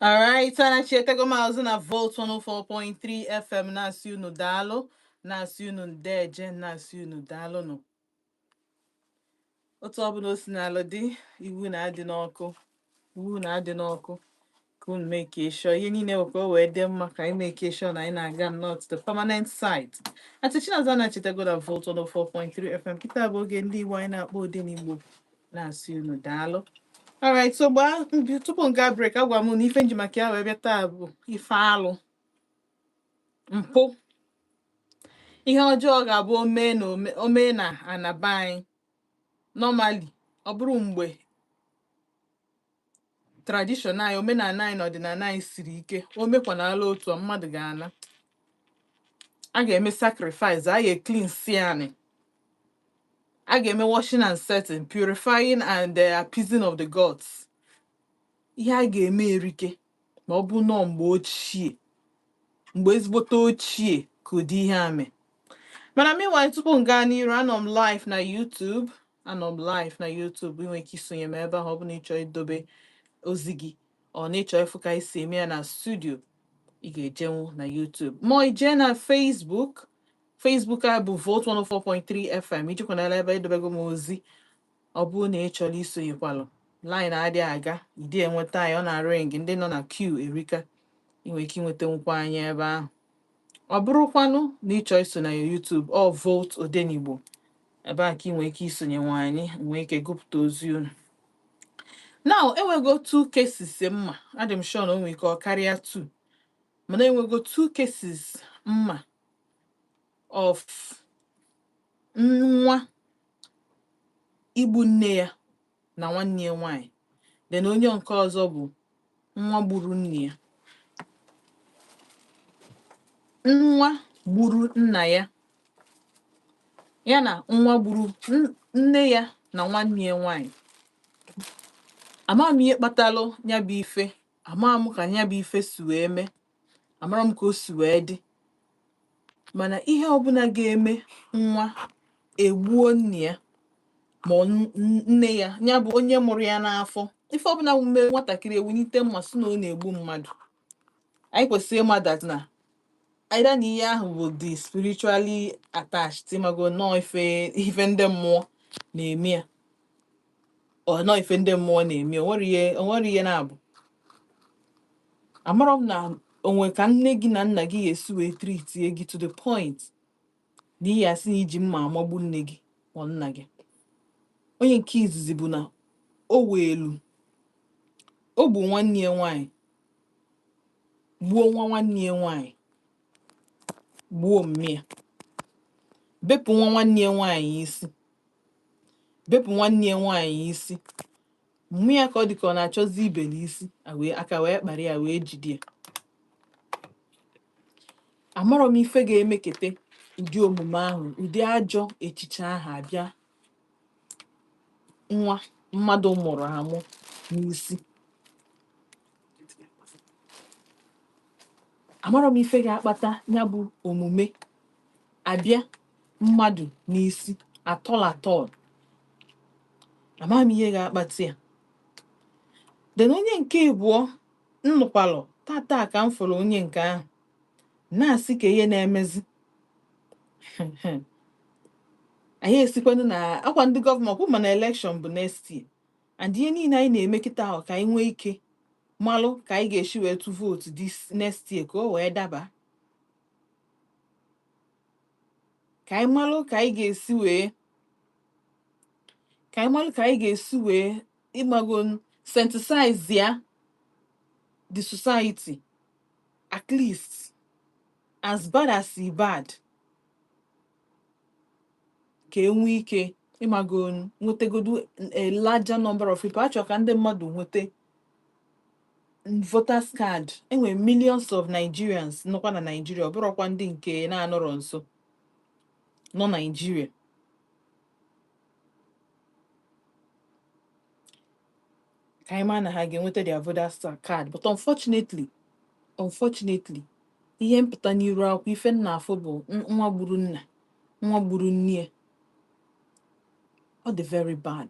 Alright, anachitego m azụ na Volt 104.3 FM, na-asị unu daalụ, na-asị unu ndeeje, na-asị unu daalụnụ. Otu ọbụla o si n'alụ dị, iwu na-adị n'ọkụ, iwu na-adị n'ọkụ ka unu make sure ihe niile bụ ka o wee dị mma, ka anyị make sure na anyị na-aga nnọọ to the permanent site. Ati Chinaza anachitego na Volt 104.3 FM. Kịta bụ oge ndị Igbo anyị na-akpọ Odenigbo, na-asị unu daalụ. Alright, so gbaa tupu m gaa break, agwa m na ife nji maka ya wee bịa taa bụ ife alụ, mpụ, ihe ọjọọ ga-abụ omee na omee na anaba anyị. Normally, ọ bụrụ mgbe tradition anyị, omenala anyị na ọdịnala anyị siri ike, o mekwanala otu a, mmadụ ga-ana, a ga-eme sacrifice, a ga-cleanse anyị, a ga-eme washing and setting, purifying and appeasing of the gods. Ihe a ga-eme erike ma ọ bụ nọọ mgbe ochie, mgbe ezigbote ochie ka ụdị ihe a mee. Mana meanwhile, tupu m gaa n'iru, anọ m live na YouTube, anọ m live na YouTube. Ị nwere ike isonye m ebe ahụ. Ọ bụ na ịchọọ idobe ozi gị, ọ na ịchọọ ịfụ ka anyị si eme ya na studio, ị ga-ejenwu na YouTube, ma ị jee na Facebook. Facebook a bụ Volt 104.3 FM. Ijikwanala ebe edobego m ozi. Ọ bụrụ na ị chọrọ isonyekwalụ, line adịghị aga, ịdị enweta anyị, ọ na-ring, ndị nọ na queue erika. Ị nwere ike inweta nwukwa anyị ebe ahụ. Ọ bụrụkwanụ na ị chọọ iso na YouTube, ọ Volt Odenigbo, ebe a ka ị nwere ike isonye nwe anyị, nwee ike gụpụta ozi unu. Now, enwego two cases mma, adị m sure na o nwere ike ọ karịa two, mana enwego two cases mma of nwa igbu nne ya na nwanne ya nwanyị. Then onye nke ọzọ bụ nwa gburu nne ya, nwa gburu nna ya, ya na nwa gburu nne ya na nwanne ya nwanyị. Ama m ihe kpatalụ ya bụ ife, ama m ka ya bụ ife si wee mee, amara m ka o si wee dị, mana ihe ọbụla ga-eme nwa egbuo nne ya ma ọ nne ya, ya bụ onye mụrụ ya n'afọ, ife ọbụla mee nwatakịrị ewulite mma sị na ọ na-egbu mmadụ, anyị kwesịrị ịma that na either na ihe ahụ bụ dị spiritually attached, ịmago nọọ ife ndị mmụọ na-eme ya, ọ nọọ ife ndị mmụọ na-eme ya. O nwere ihe na-abụ amarọ m na onwe ka nne gị na nna gị ga-esi wee treatie gị to the point na ihe asị na iji mma amagbu nne gị ma nna gị. Onye nke izizi bụ na o weelu o gbu nwanne ya nwaanyị, gbuo nwa nwanne ya nwaanyị, gbuo mme ya, bepụ nwa nwanne ya nwaanyị isi, bepụ nwanne ya nwaanyị isi, mmụ ya ka ọ dị ka ọ na-achọzi ibe n'isi a, wee aka wee kpara ya wee jide ya. Amarọ m ife ga-emekete ụdị omume ahụ, ụdị ajọ echiche ahụ abịa nwa mmadụ mụrụ amụ n'isi. Amarọ m ife ga-akpata ya bụ omume abịa mmadụ n'isi atọl atọl. Ama m ihe ga-akpata ya. Then onye nke ịbụọ nnụkwalụ tata ka m fụrụ onye nke ahụ, na-asị ka ihe na-emezi anyị esikwanụ na akwa ndị gọọmenti ọkwụ, mana election bụ next year, and ihe niile anyị na-eme kịta ahụ ka anyị nwee ike malụ ka anyị ga-esi wee tụ vote this next year, ka o wee daba, ka anyị malụ ka anyị ga-esi wee, ka anyị malụ ka anyị ga-esi wee, ịmago, sensitize ya the society. At least, as bad as e bad, ka e nwee ike, ịmago, nwetagodu a larger number of people. Achọ ka ndị mmadụ nweta voters card. Enwere millions of Nigerians nọkwa na Nigeria, ọ bụrụkwa ndị nke na-anọrọ nso nọ Nigeria, ka anyị maa na ha ga-enweta their voters card. But unfortunately, ihe mpụta n'iru akwụkwọ, ife nna afụ bụ nwa gburu nna, nwa gburu nne ya. Ọ dị very bad,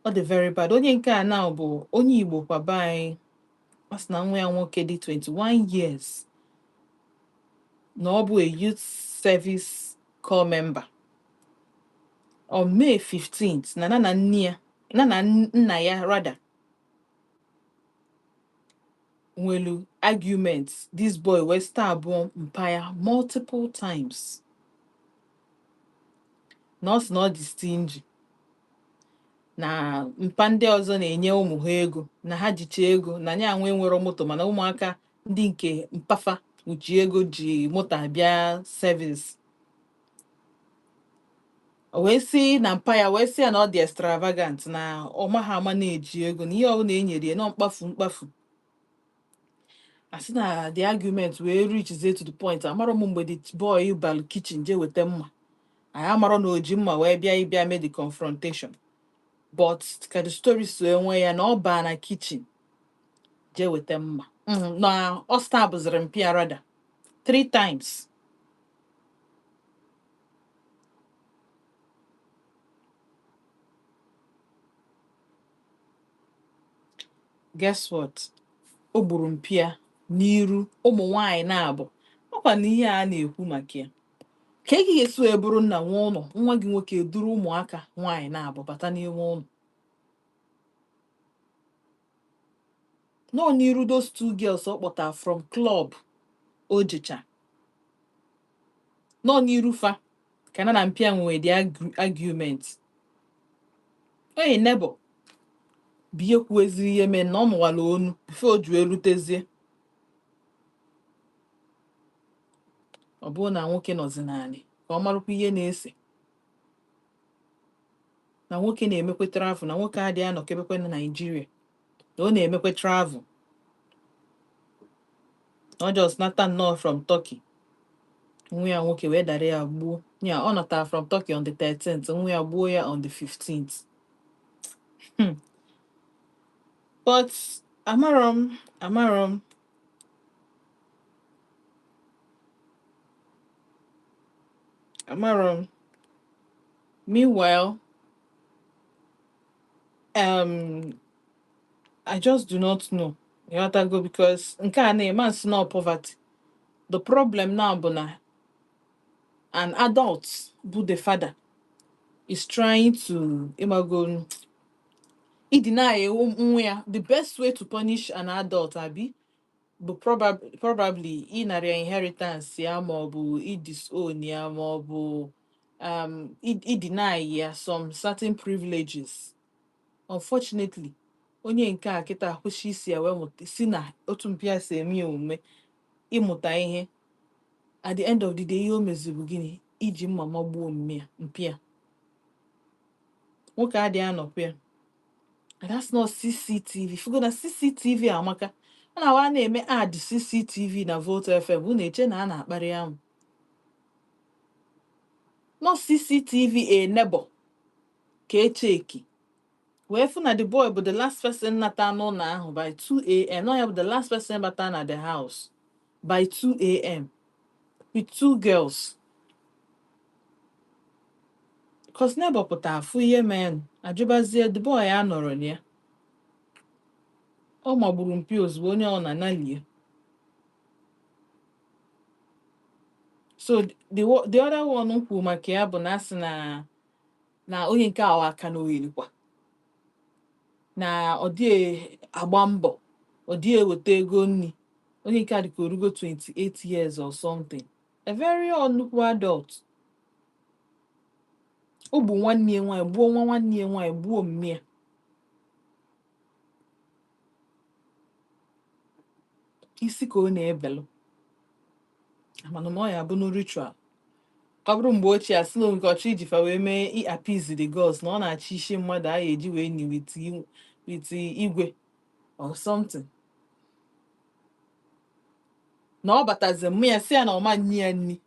ọ dị very bad. Onye nke a now bụ onye Igbo kwa be anyị. Ọ sị na nwa ya nwoke dị 21 years, na ọ bụ a youth service corps member. On May 15th, na nne ya na nna ya rather nwelu argument. This boy wee stab mpa ya multiple times, na ọ sị na ọ dị stingy, na mpa ndị ọzọ na-enye ụmụ ha ego, na ha jicha ego, na ya nwe nwere moto, mana ụmụaka ndị nke mpafa ji ego, ji moto abịa service. O wee sị na mpa ya wee sị ya na ọ dị extravagant, na ọ maghị ama na-eji ego, na ihe ọbụla e nyere ya nọ mkpafu mkpafu. Asị na the argument wee reachzie to the point, amarọ m mgbe the boy balụ kitchen jee weta mma. Anyị amarọ na o ji mma wee bịa ịbịa mee the confrontation, but ka the story si wee nwee ya, na ọ baa na kitchen jee weta mma, na ọ stabụziri mpi ya rather three times. Guess what? O gburu mpi ya n'iru ụmụ nwanyị na-abụ ọkwa na ihe a na-ekwu maka ya, ka ị ga-esi wee bụrụ nna nwa ụlọ, nwa gị nwoke eduru ụmụaka nwaanyị na-abụ bata n'ime ụlọ, nọ n'iru those two girls ọ kpọtara from club o jecha, nọ n'iru fa ka na mpịa nwee the argument. Onye neighbor bụ ihe kwueziri ihe mee na ọ nụwara onu before o ji wee rutezie. Ọ bụrụ na nwoke nọzi naanị ka ọ marakwa ihe na-ese, na nwoke na-emekwe travel, na nwoke adịghị anọkebekwe na Naịjirịa, na ọ na-emekwe travel, na ọ just nata nnọọ from Turkey, nwa ya nwoke wee dara ya gbuo ya. Ọ natara from Turkey on the 13th, nwa ya gbuo ya on the 15th. But amarọ m, amarọ m, amarọ m. Meanwhile, I just do not know, ịghọtago? Because nke a na-eme nsị na poverty. The problem now bụ na an adult bụ the father is trying to, ịmago, ideny nwa ya. The best way to punish an adult, abi, bụ probably ịnara ya inheritance ya, ma ọ bụ idisown ya, ma ọ bụ ideny ya some certain privileges. Unfortunately, onye nke a kịta akwụsị isi ya wee mụta si na otu mpịa si eme ya omume ịmụta ihe. At the end of the day, ihe o meziri bụ gịnị? Iji mma magbuo omume ya. Mpịa nwoke adịghị anọkwa ya. And that's not CCTV. Fugo na CCTV amaka. Ọ na-awa na-eme ad CCTV na Volt FM, unu eche na a na-akparị amụ. Not CCTV, a neighbor ka echeki wee fụ na the boy bụ the last person nata n'ụlọ ahụ by 2 a.m. No, ya bụ the last person bata na the house by 2 a.m. with two girls. 'Cause neighbor pụta afụ ihe mee, ajụbazie the boy a nọrọ na ya. Ọ magburu mpi ozugbo onye ọ na-analie. So the other one m kwuru maka ya bụ na asị na onye nke awa aka na oyirikwa na ọ dị agba mbọ, ọ dị eweta ego nri. Onye nke a dị ka orugo 28 years or something, a very nnukwu adult. O gbu nwanne ya nwaanyị, gbuo nwa nwanne ya nwaanyị, gbuo mme ya. Isi ka ọ na-ebelụ mana ma ọ ya bụ ritual, ọ bụrụ mgbe ochie, asị na nke ọchọ iji fa wee mee i appease the gods, na ọ na-achị isi mmadụ a ga-eji wee ni with igwe or something. Na ọ batazi, mmụ ya si ya na ọma nyi ya nni,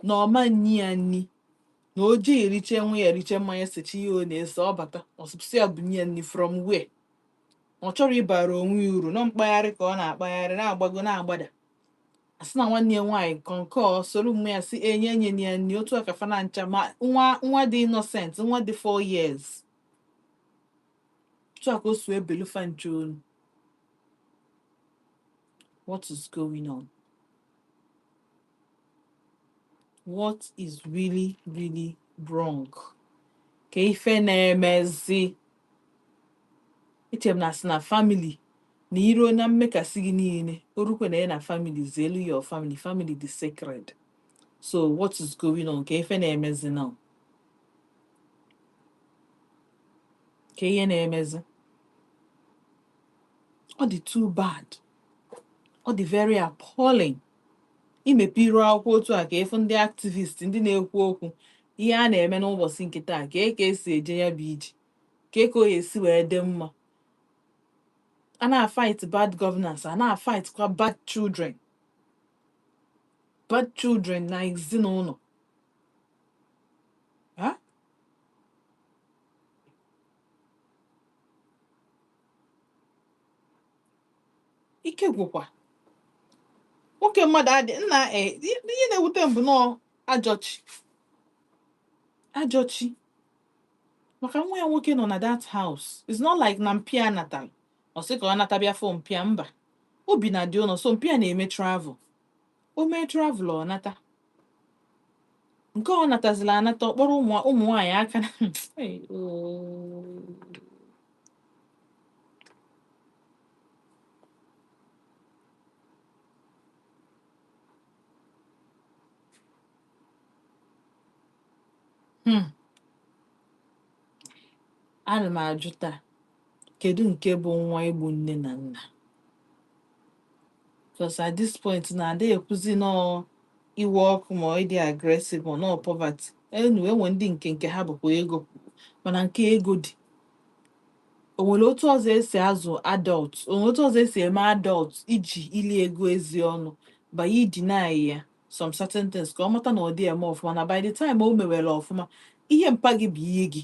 na ọma nyi ya nni, na o ji eriche nwa ya, eriche mmanya, sechi ihe ọ na-ese, ọ bata ọsịsị ya bunye ya nni. From where? Ọ chọrọ ịbara onwe ya uru nọ mkpagharị ka ọ na-akpagharị, na-agbago, na-agbada. Asị na nwanne ya nwaanyị kọnkọ soro mmụ ya si enye enye ya nni. Otu aka fa na ncha ma nwa nwa dị innocent, nwa dị 4 years, otu a ka o si wee belufa nche onu. What is going on? What is really, really wrong? Ka ife na-emezi? Eche m na asị na family na iruo na mmekasị gị niile orukwe na ya na family zelu your family. Family dị sacred. So what is going on? Ka ife na-emezi now? Ka ihe na-emezi? Ọ dị too bad. Ọ dị very appalling. Imepe iru akwụkwọ otu a ka efu ndị activist, ndị na-ekwu okwu ihe a na-eme n'ụbọchị nke taa, ka e ka esi eje ya bụ ije, ka e ka o esi wee dị mma. A na-fight bad governance, a na-fight kwa bad children, bad children na ezinụlọ ha. Ike gwụkwa nwoke mmadụ adị nna. Ihe na-ewute m bụ nọọ ajọchi ajọchi maka nwa ya nwoke nọ na that house. It's not like na mpịa natara, ọ sị ka ọ nata bịa fụ mpịa. Mba, obi na dị ụlọ, so mpịa na-eme travel. O mee travel, ọ nata. Nke ọ natazila anata, ọ kpọrọ ụmụ nwaanyị aka na. Hey, oh. Ana m ajụ taa, kedu nke bụ nwa igbu nne na nna? Because at this point na ada ekwuzi nọọ iwe ọkụ ma ọ ịdị aggressive ma nọọ poverty. Enu enwe ndị nke ha bụkwa ego, mana nke ego dị, o nwere otu ọzọ esi azụ adult, o nwere otu ọzọ esi eme adult iji ili ego ezi ọnụ banye deny ya some certain things ka ọ mata na ọ dị eme ọfụma, na by the time o mewere ọfụma, ihe mpa gị bụ ihe gị.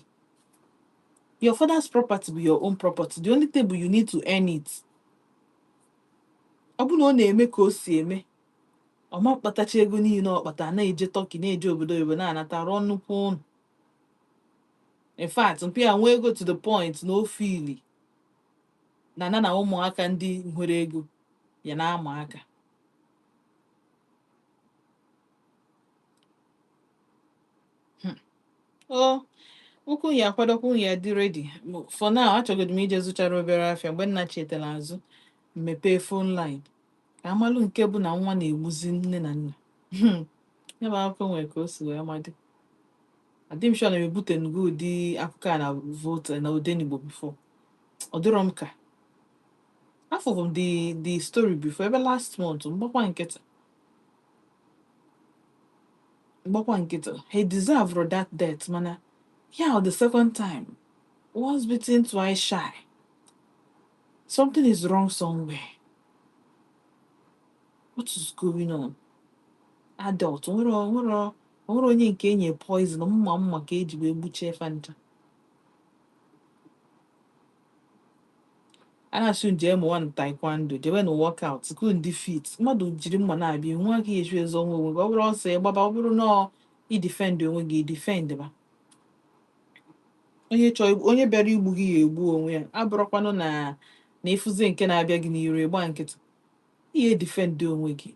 Your father's property bụ your own property. The only thing bụ you need to earn it. Ọ bụrụ na ọ na-eme ka o si eme, ọ ma kpatacha ego niile ọ kpata na-eje Turkey, na-eje obodo oyibo, na-anata rụọ nnukwu ụlọ. In fact, mpi ya nwee ego to the point na o fili na na na ụmụaka ndị nwere ego ya na-ama aka. O ụkwụ ya akwadokwa ya dị ready. For now, achọgodo m ije zụchara obere afịa. Mgbe nna chetara azụ, mepee phone line ka amalụ nke bụ na nwa na-egbuzi nne na nna. Ya bụ akụkọ nwere ka o si wee madị. Adị m sure na m ebutenugo ụdị akụkọ a na Volt na Odenigbo before. Ọ dịrọ m ka afụrụ m the story before ebe last month. Mgbakwa nkịtị, mgbakwa nkịtị. He deserved that death, mana yeah, the second time, once bitten, twice shy. Something is wrong somewhere. What is going on? Adult nwere onye nke enye poison, mma mma ka eji wee gbuchie fa ncha. A na-asị nje mụwa na taekwondo, jewe na workout ku ndị fit. Mmadụ jiri mma na-abịa, nwa aka eju ezo onwe onwe gị. Ọ bụrụ ọsọ ịgbaba, ọ bụrụ nọọ idefend onwe gị, idefend ba onye chọọ onye bịara igbu gị ya egbu onwe ya. Abụrụkwanụ na na ịfụzie nke na-abịa gị n'iru, ịgba nkịtị, ihe defend onwe gị.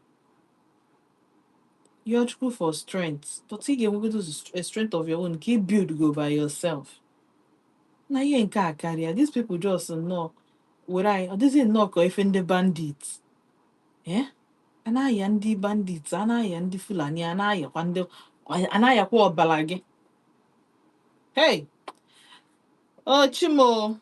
Yọọ Chukwu for strength, but ị ga-enwegodo a strength of your own ka ị build go by yourself. Na ihe nke a karịa. These people just nnọọ were anyị, ọ dịzị nnọọ ka ife ndị bandit, eh, a na-aya ndị bandit, a na-aya ndị Fulani, a na-ayakwa ndị a na-ayakwa ọbara gị. Hey, o chimo,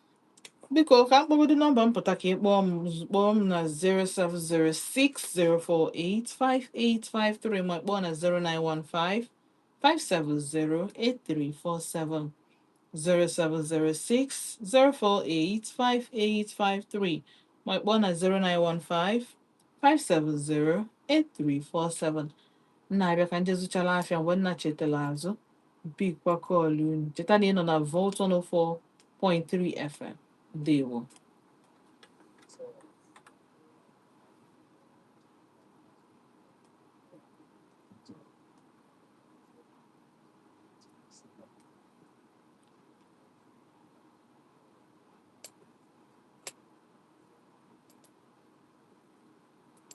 biko ka m kpọgodo nọmba m pụta ka ị kpọọ m. Kpọọ m na 07060485853, ma kpọọ na 0915 5708347, 0706 048 5853, ma kpọọ na 0915 570 8347. Nna abịa ka nje zụchala afịa. Mgbe nna chetara azụ, bikwa call unu. Cheta na ị nọ na Volt 104.3 FM. Ndewo.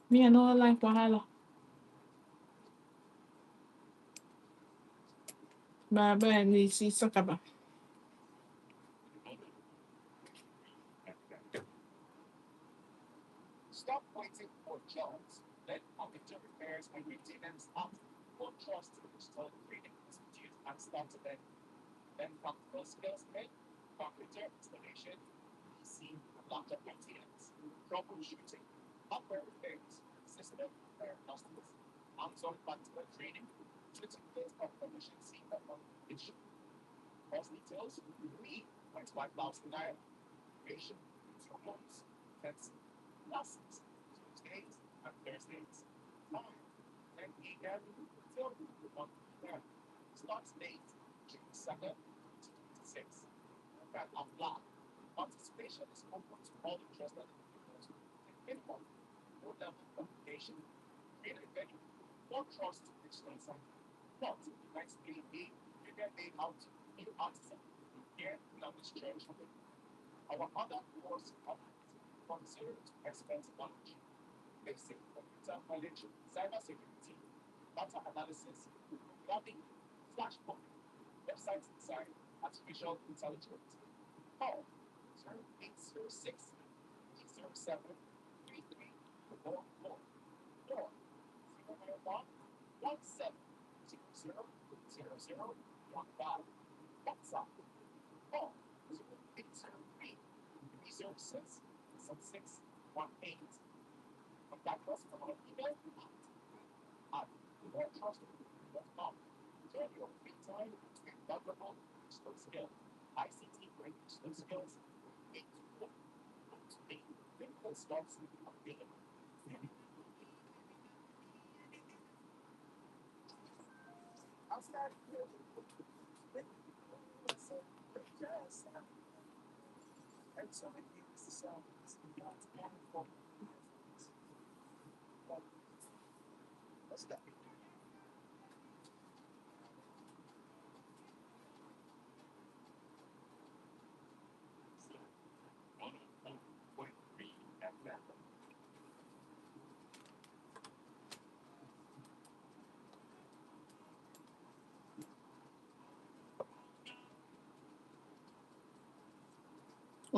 Me, I no like wahala. Bye bye, n'isi sakaba.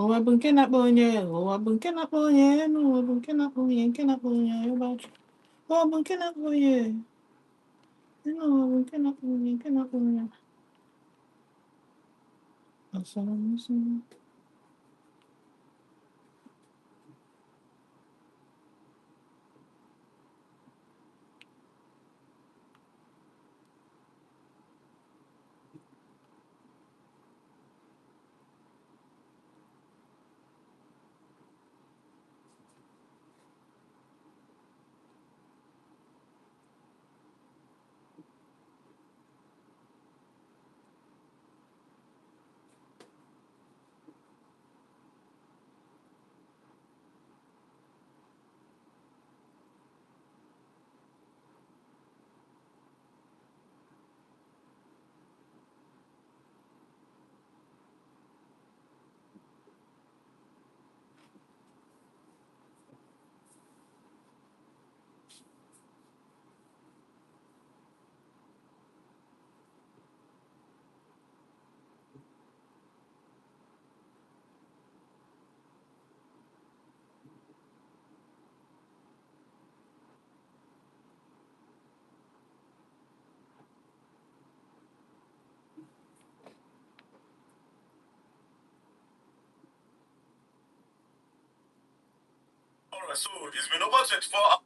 Ụwa bụ nke na-akpọ onye, ụwa bụ nke na-akpọ onye, enu ụwa bụ nke na-akpọ onye, nke na-akpọ onye, ịgba. Ụwa bụ nke na-akpọ onye, enu ụwa bụ nke na-akpọ onye, nke na-akpọ onye. Ọsọrọ m nsọ. Alright, so it's been over 24 hours.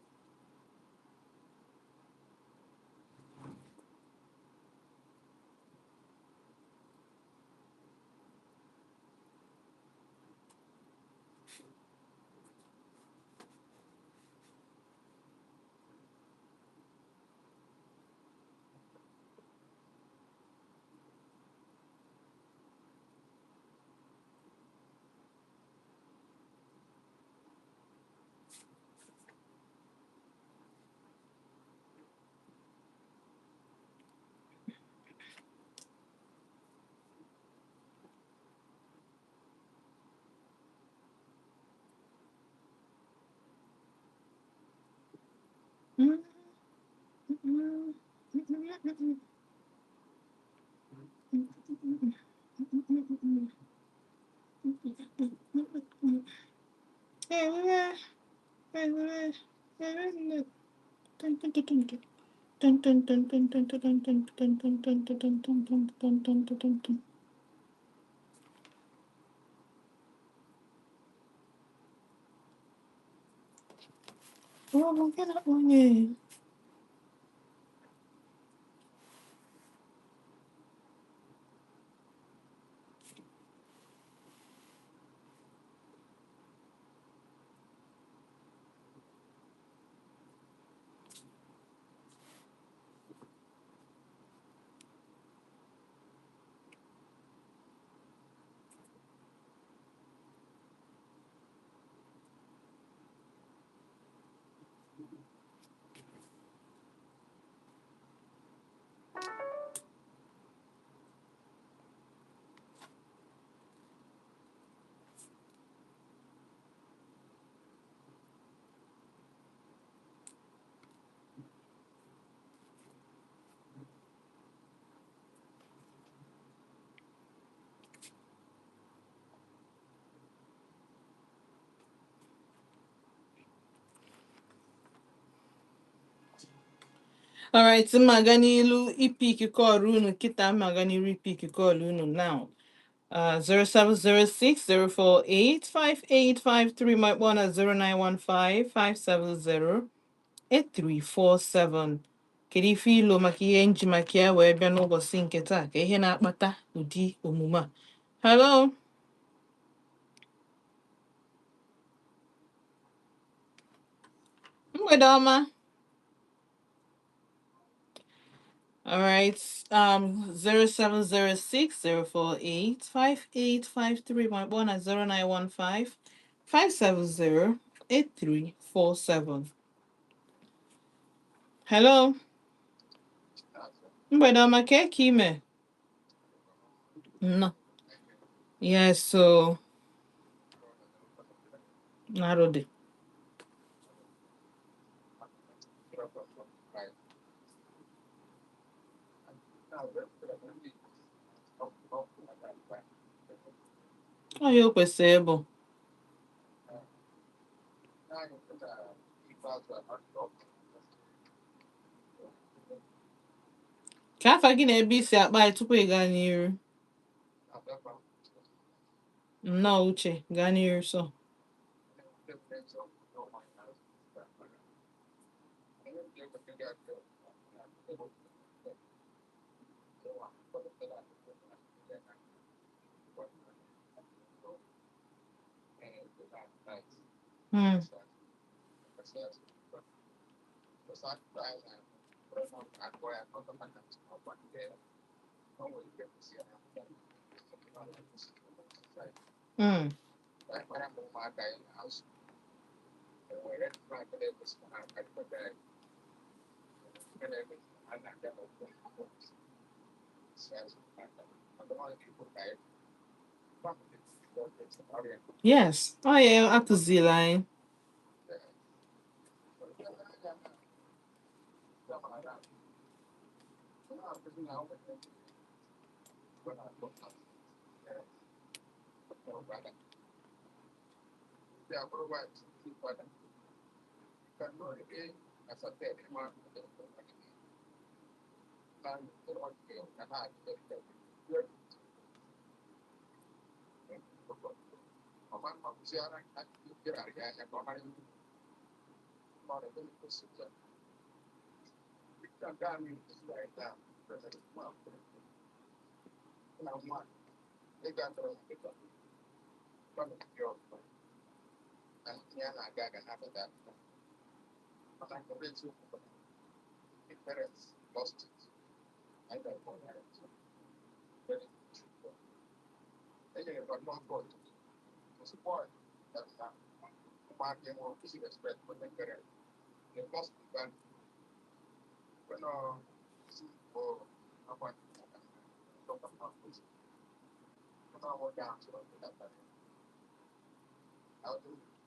Alright, mma aga n'ilu ipik kọọlụ unu kịta, mma aga n'ilu ipik kọọlụ unu now. 0706-048-5853, my one at 0915-570-8347. Kedu ife ilo maka ihe nji maka ya wee bịa n'ụbọchị nke taa, ka ihe na-akpata ụdị omume a? Hello, mgbede ọma. All right. 0706-048-5853, my one at 0915-570-8347. Hello. Mgbede ọma, ka eke ime? No. Yes, so narode. Ọ ya o kwesịrị ịbụ. Ka afa gị na ebe isi akpa anyị tupu ị gaa n'iru. Nnọọ Uche, gaa n'iru sọ. Hmm. Hmm. Yes. Ọ ya akụziri anyị.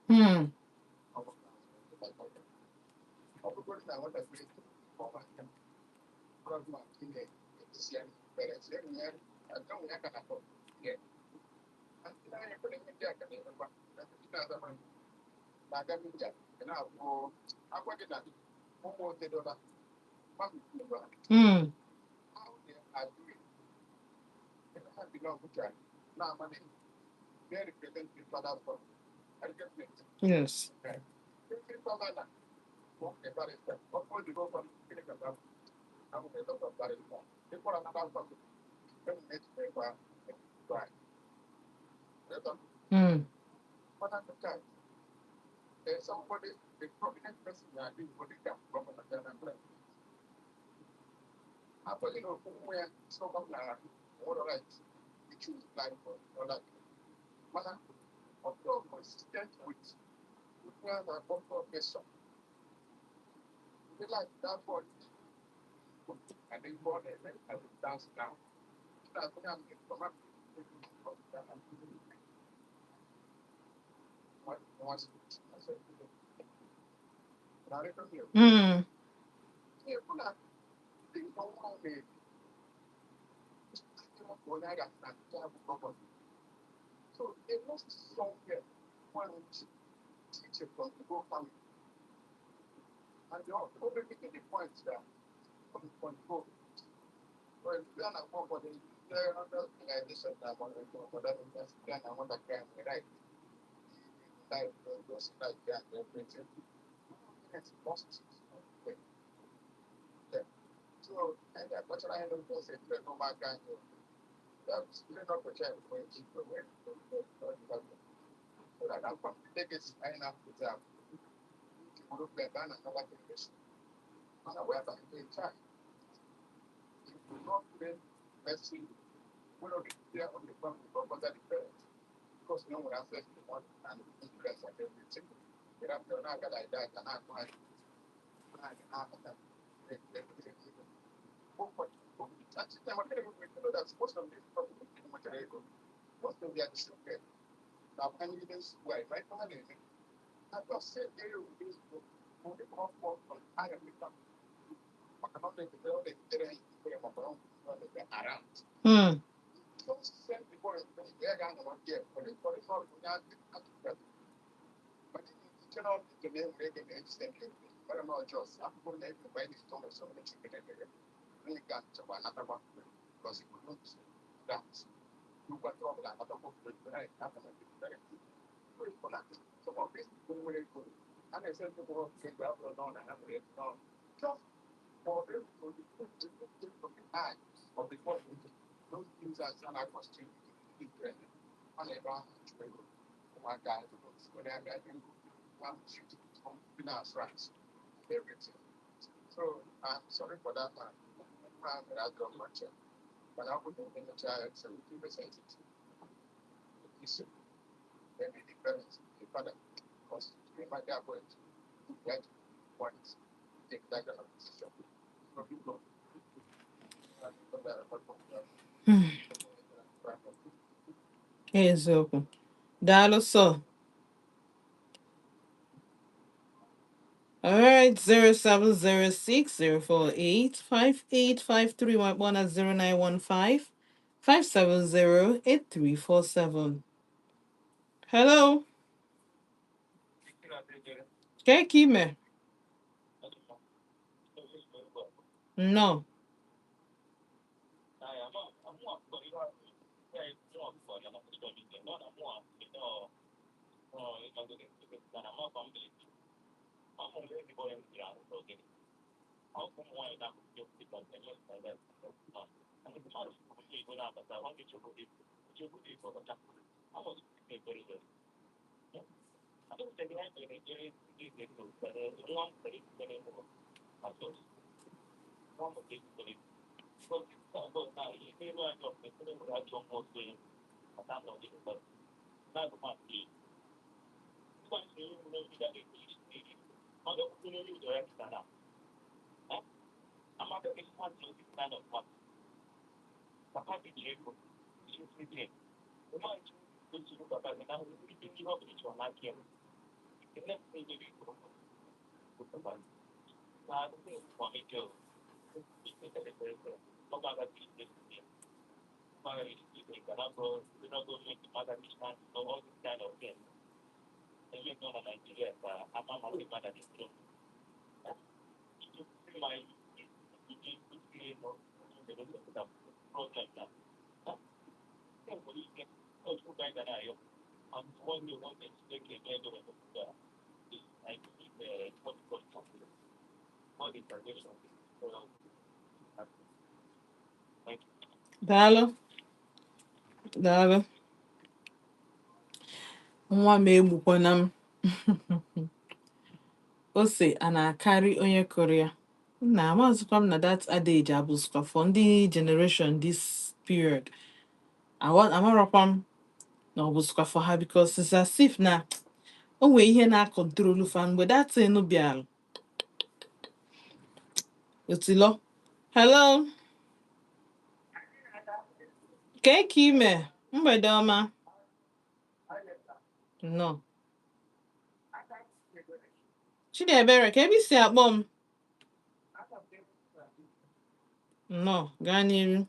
Hmm. Yes. Mm. Mm. Eziokwu. Daalụ sọ. All right, 07060485853 1 0915 5708347. Hello, ka ime? No. Daalụ, daalụ. Nwa m, egbukwana m. Ose a na-akarị onye kụrụ ya nna. Amazịkwa m na that adage abụzikwa for ndị generation this period. Amarọkwa m na ọ bụzikwa for ha, because it's as if na o nwee ihe na-acontrolu fa mgbe that thing bịara otilo. Hello, kee ka ime? Mgbede ọma. Nnọọ, Chidiebere, ka ebe isi akpọ m? Nnọọ, gaa n'iru.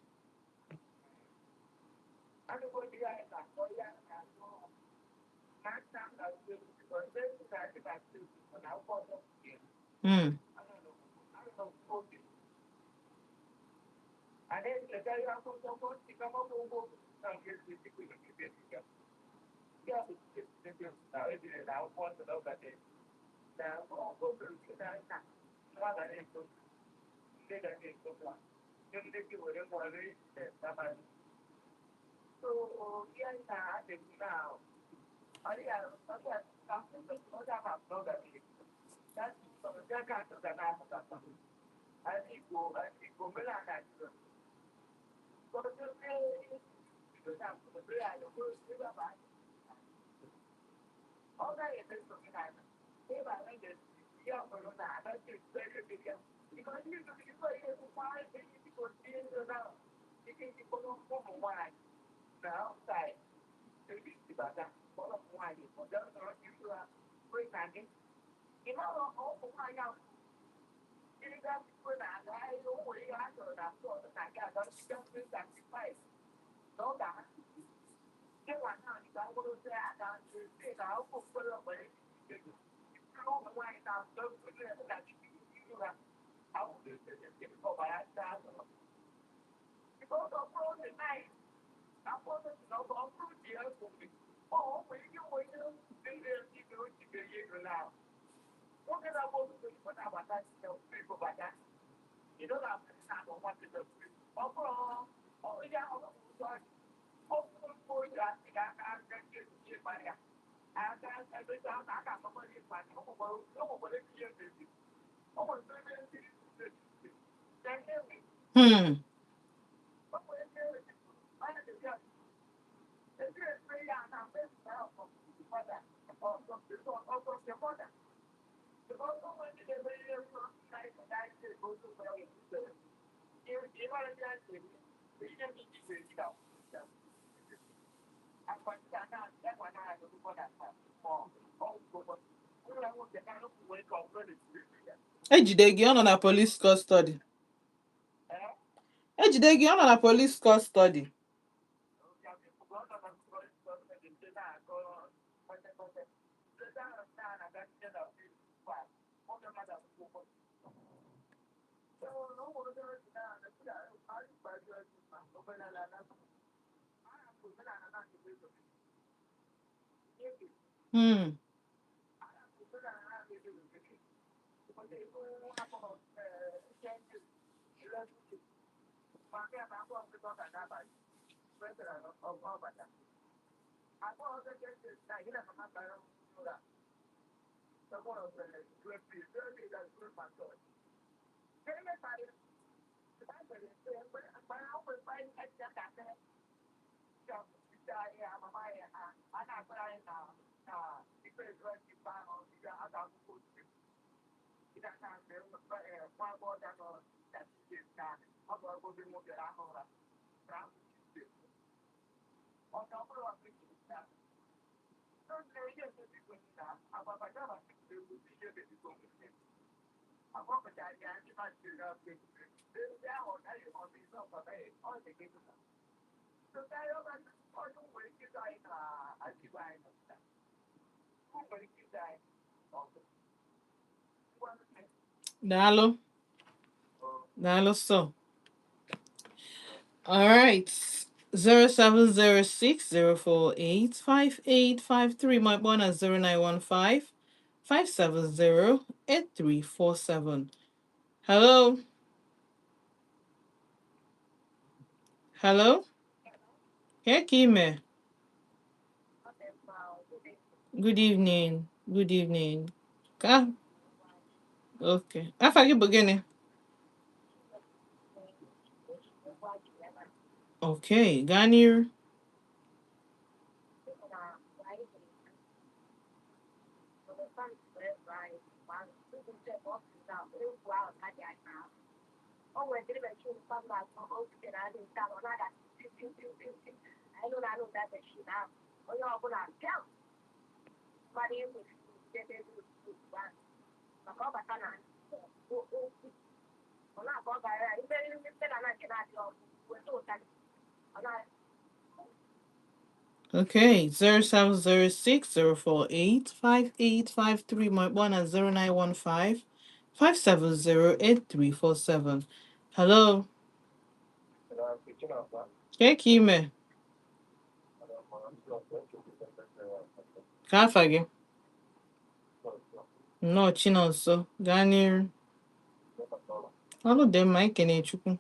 Ejide gị, ọ nọ na police custody. Ejide gị, ọ nọ na police custody. Daalụ. Daalụ sọ. All right. 07060485853. My one at 0915 570 8347. Hello. Hello. Hey, Kime. Good evening. Good evening. Ka okay. Afa gị bụ gịnị? Okay, gaa n'iru. Okay, 07060485853. My one at 0915 570 8347. Hello. Hey, Kime. Ka afa gị? Nnọọ Chinonso. Gaa n'iru. Ọlụ dị mma, ikene Chukwu.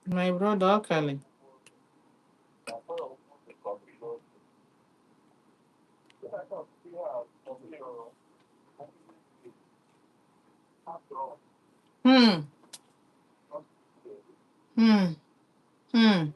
My brother Ọkali. Hmm. Hmm. Hmm.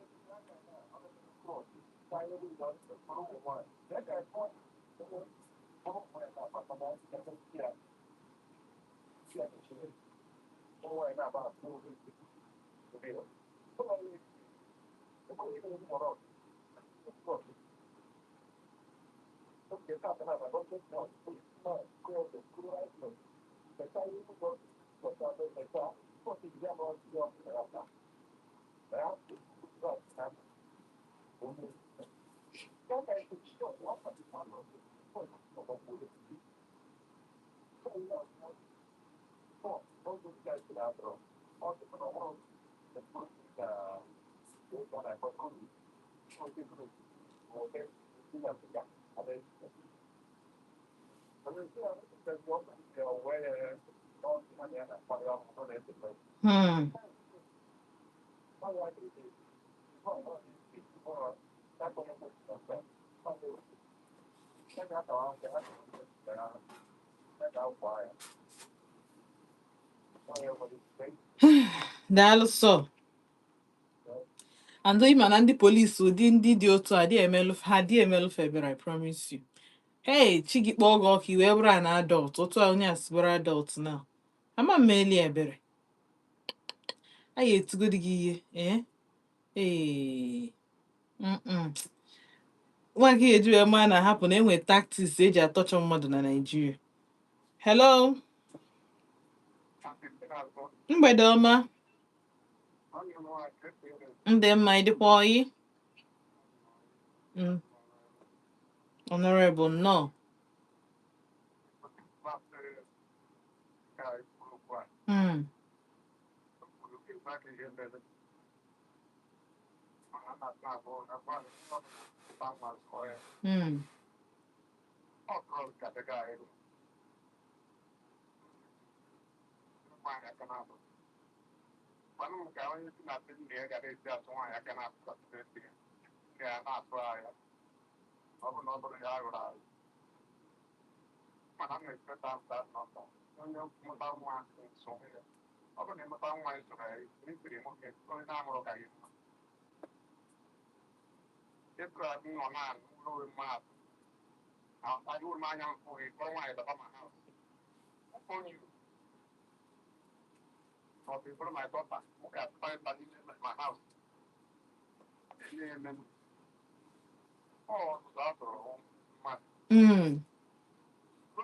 Hmm. Daalụ sọ. And ịma na ndị polisi ụdị ndị dị otu a adịghị emelụ ha, adịghị emelụ febere, I promise you. Hey, chi gị kpọọ gị ọkụ iwee bụrụ an adult otu a onye a si bụrụ adult now. Ama m eli ebere. A ya etugodi gị ihe. Ee. Ee. Mm-mm. Nwa gị eji wee maa na hapụ na enwe tactics eji atọchọ mmadụ na Naịjirịa. Hello. Mgbede ọma. Ndị mma ịdịkwa oyi? Honorable nnọọ.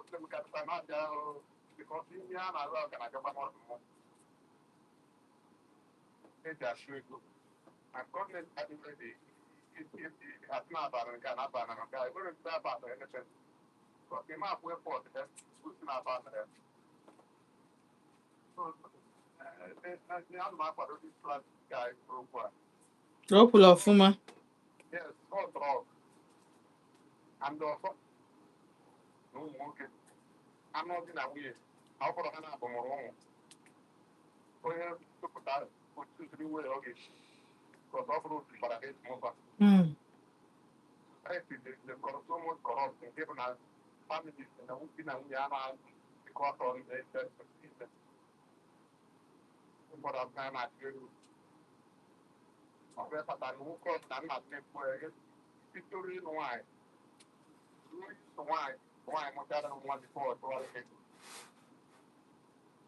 Ndị m karịta na-abịa because ihe a na-arụ ọga na-agakwa n'ọdụ mmụọ eji achụ ego na gọọmenti adịghị asị na-abara nke a na-aba na nke a enwere ndị aba na emepe because ime akwụ airport ya kwụsị na-aba na ya. So ana m akwado this plan guy okwu a. O kwuru ọfụma. Yes, all drug and ọzọ na ụmụ nwoke anụ di na nwunye na ọ bụrụ ha na-abụ mụrụ ụmụ onye tụpụta otu usoro nwere ọ ga-esi ka ọ bụrụ otu gbara ha esemokwu. Society dị so much corrupt nke bụ na families na di na nwunye a na-adịkọ ọtọ na-ese ise ụfọdụ abụọ na-achụ ego. Ọ bụ kpatara na nwoke na nna na-ekwu bidoro ịlụ nwaanyị ruo ịsụ nwaanyị, nwaanyị mụchara nwa before ọ tụgharị ego.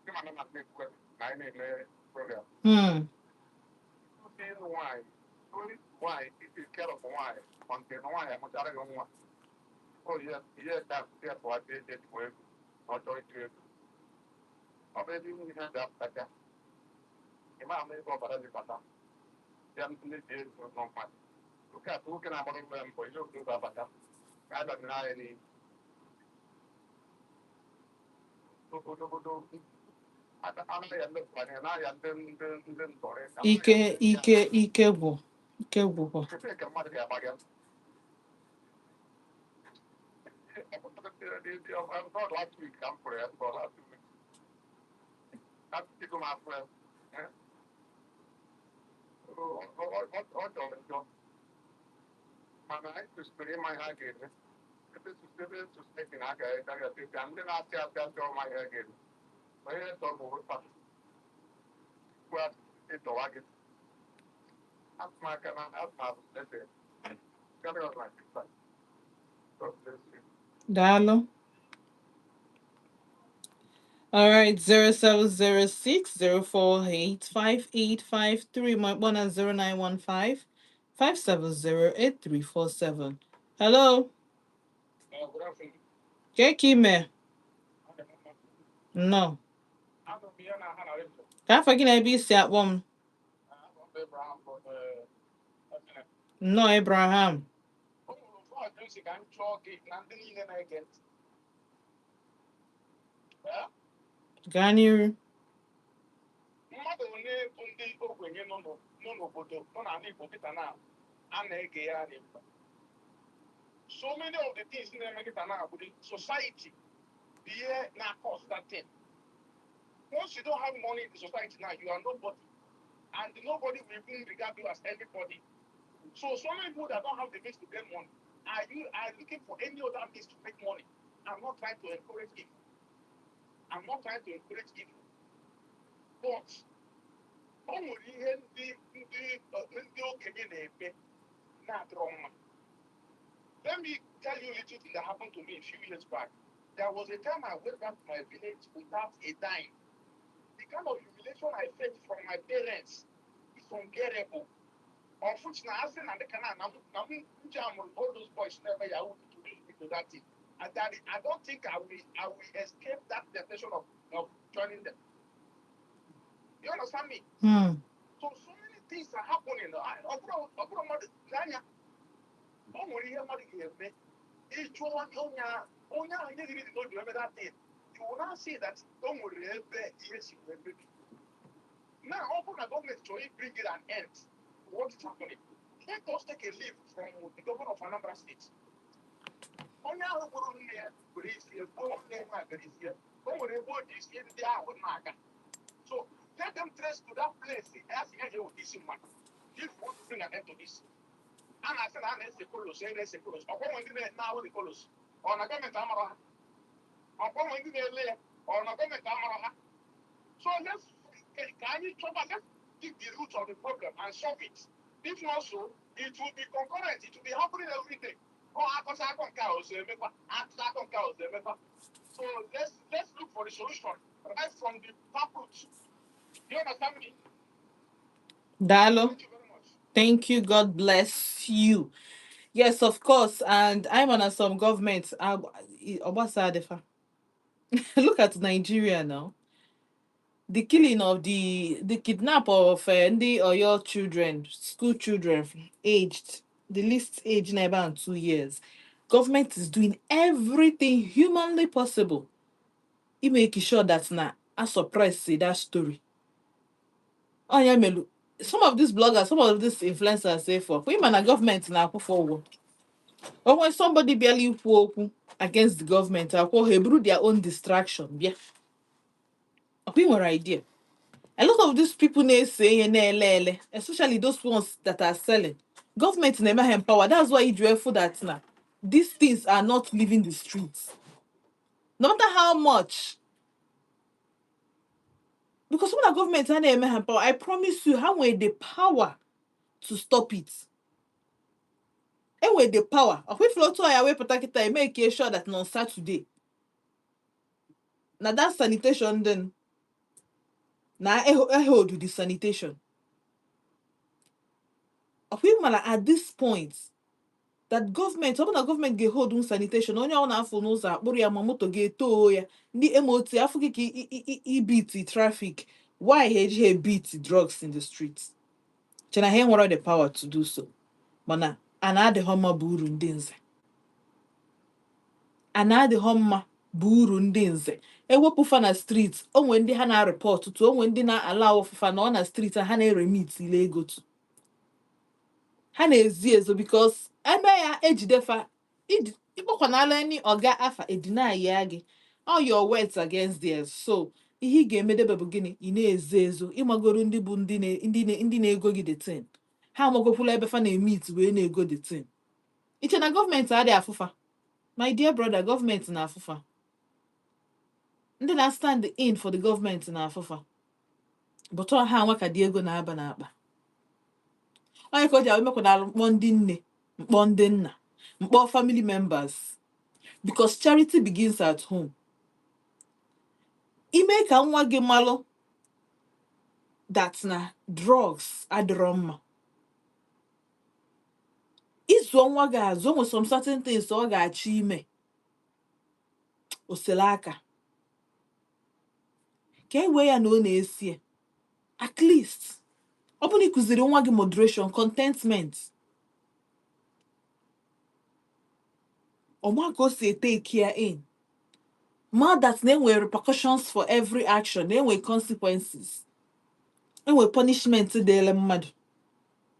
Ịma na nna na-ekwu na anyị na-eme program ịlụ nwaanyị ruo ịsụ nwaanyị, iti care of nwaanyị until na nwaanyị amụchara gị nwa. O ihe ihe ka ya tụgharị eji ejikwa ego na ọ chọrọ ịtụ ego. Ọ bụ ebe ihe ga-apụtacha ịma ama ebe ọbara ji bata ya ndị ji ego nọ mmadụ oke atụ nwoke na-agbara ụlọ ya mbọ ihe obodo ga-abata ka a bịara n'ahịa n'ihu obodo anaghị elepụ anya n'ahịa ndị ntọrị. Ike ike ike gwụ, ike gwụkwa. Ebee ka mmadụ ga-agbaga? Last week ka m pụrụ ya bụ last week. Ego m afụ ya. Ọ jọrọ njọ mana anyị kwesịrị ịma ihe a ga-eme ebe society na-aga aga ndị na-asị asị asị ọma ihe a ga-eme onye tọrọ bụ wepụ ịtọwa gị atụmaka na atụmatụ ebe. Carry on, my sister. God bless you. Daalụ. All right, 07060485853. My one at 0915 570 8347. Hello, Good afternoon. Keke ime. No. Anọ m ihe na ha na redio. Ka afọ gị na ebe isi akpọ m. Abụ m Abraham from Nnọọ, Abraham. O nwere ofu ajụ si ka m chọọ gị na ndị niile na-ege ntị. Eh? Gaa n'iru. Mmadụ ole bụ ndị ogbenye nọ n'obodo nọ n'ala Igbo kịta na a na-ege ya na-ekwu. So many of the things na-eme kịta na bụ the society bụ ihe na-cause that thing. Once you don't have money in the society now, you are nobody. And nobody will even regard you as anybody. So many people that don't have the means to get money are looking for any other means to make money. I'm not trying to encourage evil. I'm not trying to encourage evil. But o nwere ihe ndị okenye na-eme na-adịrọ mma. Let me tell you a little thing that happened to me a few years back. There was a time I went back to my village without a dime. The kind of humiliation I felt from my parents is unbearable. Unfortunately, I said, na m nje amụrụ all those boys never yahoo introduced me to that thing. And that I don't think I will escape that temptation of joining them. You understand me? Hmm. So many things are happening. Ọ bụrụ mmadụ n'anya, o nwere ihe mmadụ ga-eme. Ịjụ onye ahụ ihe gịrị dị n'obi eme that thing. You will now see that o nwere ebe ihe si wee mebi. Now, ọ bụrụ na gọọmenti chọrọ bring it an end to what is happening, let us take a leaf from the governor of Anambra State. Onye ahụ gburu nne ya were isi ya, gbuo nwanne ya nwaanyị were isi ya. O nwere ebe o ji isi ndị ahụ na-aga. So let them trace to that place as ihe ga-eweta isi mmadụ. If you want to bring an end to this. A na-asị na a na-ese kolos, a na-ese kolos. Ọkwa ndị na-ahụ the kolos. Ọ na gọọmenti amara ha? Ọkwa ndị na-ele ya? Ọ na gọọmenti amara ha? So let's ka anyị chọba, let's dig the root of the problem and solve it. If not so, it will be concurrent. It will be happening every day. Ọ akọcha akọ nke a ọzọ emekwa, akọcha akọ nke a ọzọ emekwa. So let's look for the solution right from the top root. Do you understand me? Daalụ. Thank you very much. Thank you. God bless you. Yes, of course. And I'm on some governments. Ọgbasa adịfa. Look at Nigeria now. The killing of the kidnap of ndị Oyo children, school children aged, the least age na about 2 years. Government is doing everything humanly possible to make sure that na a suppress that story. Onya melu some of these bloggers, some of these influencers say for ịma na gọọmenti na-akwụfe ụgwọ. Or when somebody barely ikwu okwu against the government, akwụ ha eburu their own distraction bịa. Ọkwa ị nwere idea? A lot of these people na-ese ihe na-ele ele, especially those ones that are selling, government na-eme ha empower. That's why iji efu that na these things are not leaving the streets, no matter how much, because some of the government ha na-eme ha empower. I promise you, ha nwere the power to stop it. Enwere the power. Ọkwa ifuru otu ya wepụta kịta eme ka sure that na on Saturday na that sanitation, then na hold the sanitation. Ọkwa ịmara at this point that gọọmenti, ọ bụ na gọọmenti ga-ehold sanitation, onye ọ na-afụ n'ụzọ akpụrụ ya, ma moto ga-eto ya, ndị MOT afụ gị ka ibiti traffic. Why ha ejighị beat drugs in the streets? Chena ha enwere the power to do so, mana a na-adịghọ mma bụ uru ndị nze, a na-adịghọ mma bụ uru ndị nze. Ewepụ fa na street, onwe ndị ha na-areport tu, onwe ndị na-ala ọfụfa na ọ na street ha na-eremit ile ego tu, ha na-ezi ezo, because ebe ya ejidefa ịkpọkwanala any ọga afa edina ya gị, all your words against theirs. So ihe ị ga-emedebe bụ gịnị? Ị na-ezo ezo, ịmagoro ndị bụ ndị na-ego gị the thing. Ha amagokwula ebe fa na-emit wee na-ego the thing. Iche na gọọmenti adịghị afụfa? My dear brother, gọọmenti na-afụfa. Ndị na-stand in for the gọọmenti na-afụfa, but ọ ha nwa ka dị ego na-aba n'akpa. Onye ka o ji emekwanalụ mkpọ ndị nne, mkpọ ndị nna, mkpọ family members, because charity begins at home. Ime ka nwa gị malụ that na drugs adịrọ mma, ịzụọ nwa gị azụ, o nwere some certain things ọ ga-achọ ime osele aka ka e wee ya na ọ na-esi ya. At least ọ bụrụ na ị kụziri nwa gị moderation, contentment, ọma ka o si etake ya in, ma that na enwere repercussions for every action, na enwere consequences, enwere punishment dịịrị mmadụ.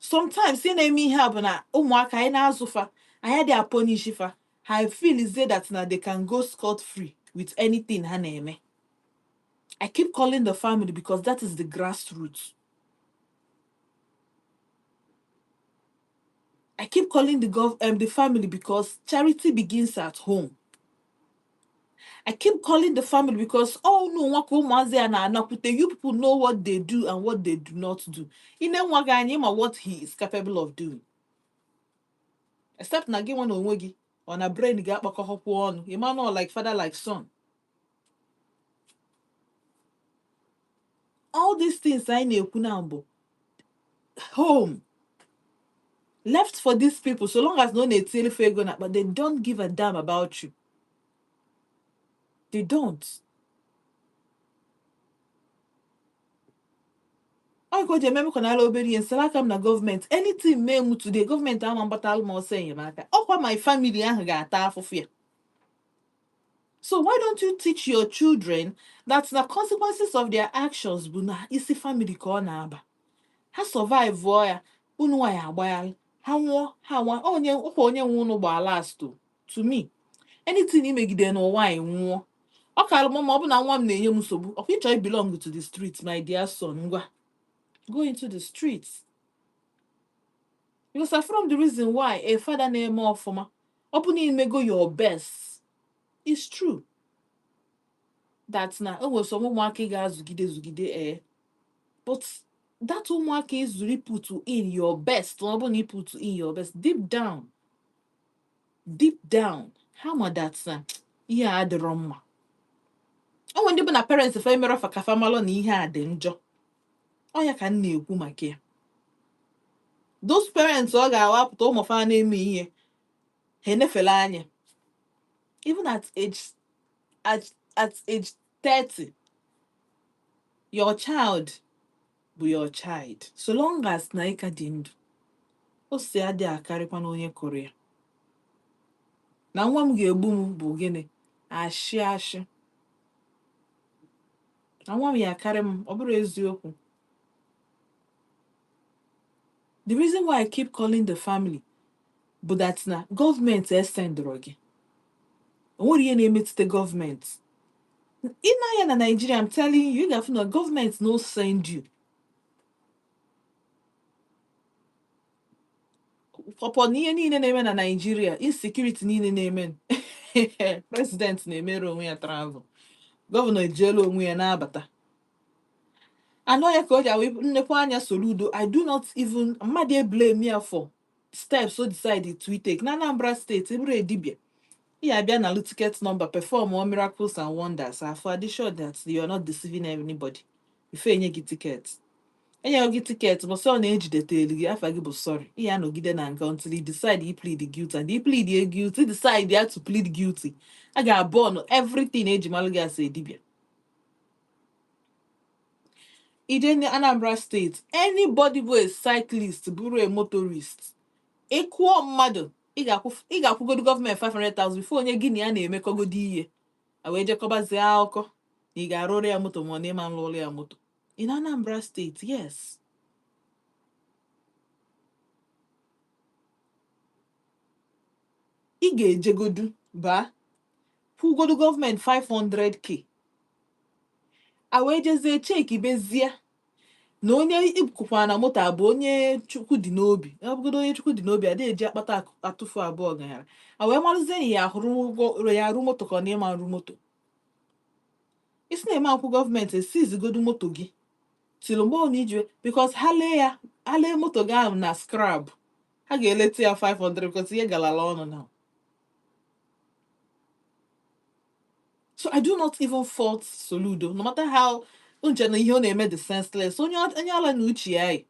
Sometimes ihe na-eme ihe a bụ na ụmụaka anyị na-azụfa, anyị adịghị apunish fa, ha feel is that na they can go scot free with anything ha na-eme. I keep calling the family because that is the grassroots. I keep calling the family because charity begins at home. I keep calling the family because, oh no, nwa ka ụmụazị a na-anakwute. You people know what they do and what they do not do. Ine nwa gị anya, ịma what he is capable of doing. Except na gị nwa na onwe gị, ọ na brain gị akpakọghọkwa ọnụ. Ịma nọ like father like son. All these things anyị na-ekwu na mbụ, home left for these people, so long as na ọ na-etinyelefe ego n'akpa, they don't give a damn about you. They don't. Ọ ka o ji eme m kwanara obere ihe nsara aka m na gọọmenti. Anything mee m today, gọọmenti ama mgbatalụ m ọsọ enyemaka. Ọkwa my family ahụ ga-ata afụfụ ya. So why don't you teach your children that the consequences of their actions bụ na isi family ka ọ na-aba? Ha survive vụọ ya, unu nwaanyị agbagharị. Ha nwụọ, ha nwa onye ọkwa onye nwe unu gbaa last o. To me, anything imegide n'ụwa anyị nwụọ, ọ kara m ma ọ bụ na nwa m na-enye m nsogbu. Ọkwa ịchọ belong to the street, my dear son, ngwa, go into the streets, because from the reason why a father na-eme ọfụma, ọ bụ na imego your best. It's true that na o nwere some ụmụaka ị ga-azụgide zụgide, ee, but that ụmụaka ịzụrụ, put in your best, ọ bụ na put in your best, deep down, deep down, ha ma that na ihe a adịrọ mma. O nwere ndị bụ na parents fa emere fa ka fa malụ na ihe a dị njọ. Ọ ya ka m na-ekwu maka ya. Those parents ọ ga-awapụta ụmụ fa na-eme ihe, ha enefele anya, even at age at, At age 30, your child bụ your child, so long as na ị ka dị ndụ. Ose adịghị akarịkwa na onye kụrụ ya. Na nwa m ga-egbu m bụ gịnị? Ashị ashị. Na nwa m ya akarị m, ọ bụrụ eziokwu. The reason why I keep calling the family bụ that na gọọmenti esendụrụ gị. O nwere ihe na-emetụta gọọmenti. Ị na-anya na Nigeria, I'm telling you, ị ga-afụ na gọọmenti no send you. Ọpọ na ihe niile na-eme na Nigeria, insecurity niile na-eme, president na-emere onwe ya travel, gọvanọ ejiela onwe ya na-abata. Anọ ya ka o ji awụ nnekwa anya Soludo. I do not even mmadụ eblame ya for steps o decide to take na Anambra Steeti. Eburu edibia ị abịa na ticket number, perform all miracles and wonders, afọ adị sure that you are not deceiving anybody ife enye gị ticket. Enyeghị gị ticket, bụ sọ na-ejidetelu gị afa gị bụ sorry, ị ya anọgide na nga until you decide you plead guilty, and you plead guilty, decide ya to plead guilty, a ga-abọn everything eji malụ gị as a dibia. Ije na Anambra Steeti, anybody bụ a cyclist, bụrụ a motorist, ịkụọ mmadụ, ị ga-akwụgodo gọọmenti 500,000 before onye gị na ya na-emekọgodo ihe a wee jekọbazie akụkọ na ị ga-arụrụ ya moto ma ọ na ịma nlụrụ ya moto. In Anambra State, yes. Ị ga-ejegodu baa kwụgodo gọọmenti 500K, a wee jezie cheki bezie na onye ịkụkwa na moto a bụ onye Chukwu dị n'obi. Ọ bụgodo onye Chukwu dị n'obi, adịghị eji akpata atụfu abụọ ganyara a wee marụzie na ya ahụrụ ụgwọ ya arụ moto ka ọ na ịma nrụ moto. Isi na-eme akwụ gọọmenti esizigodu moto gị till mgbe ọ na iji, because ha lee ya, ha lee moto gị ahụ na scrap, ha ga-eleta ya 500 because ihe galala ọnụ now. So I do not even fault Soludo, no matter how nche na ihe ọ na-eme the senseless. Onye ala na uche ya yi.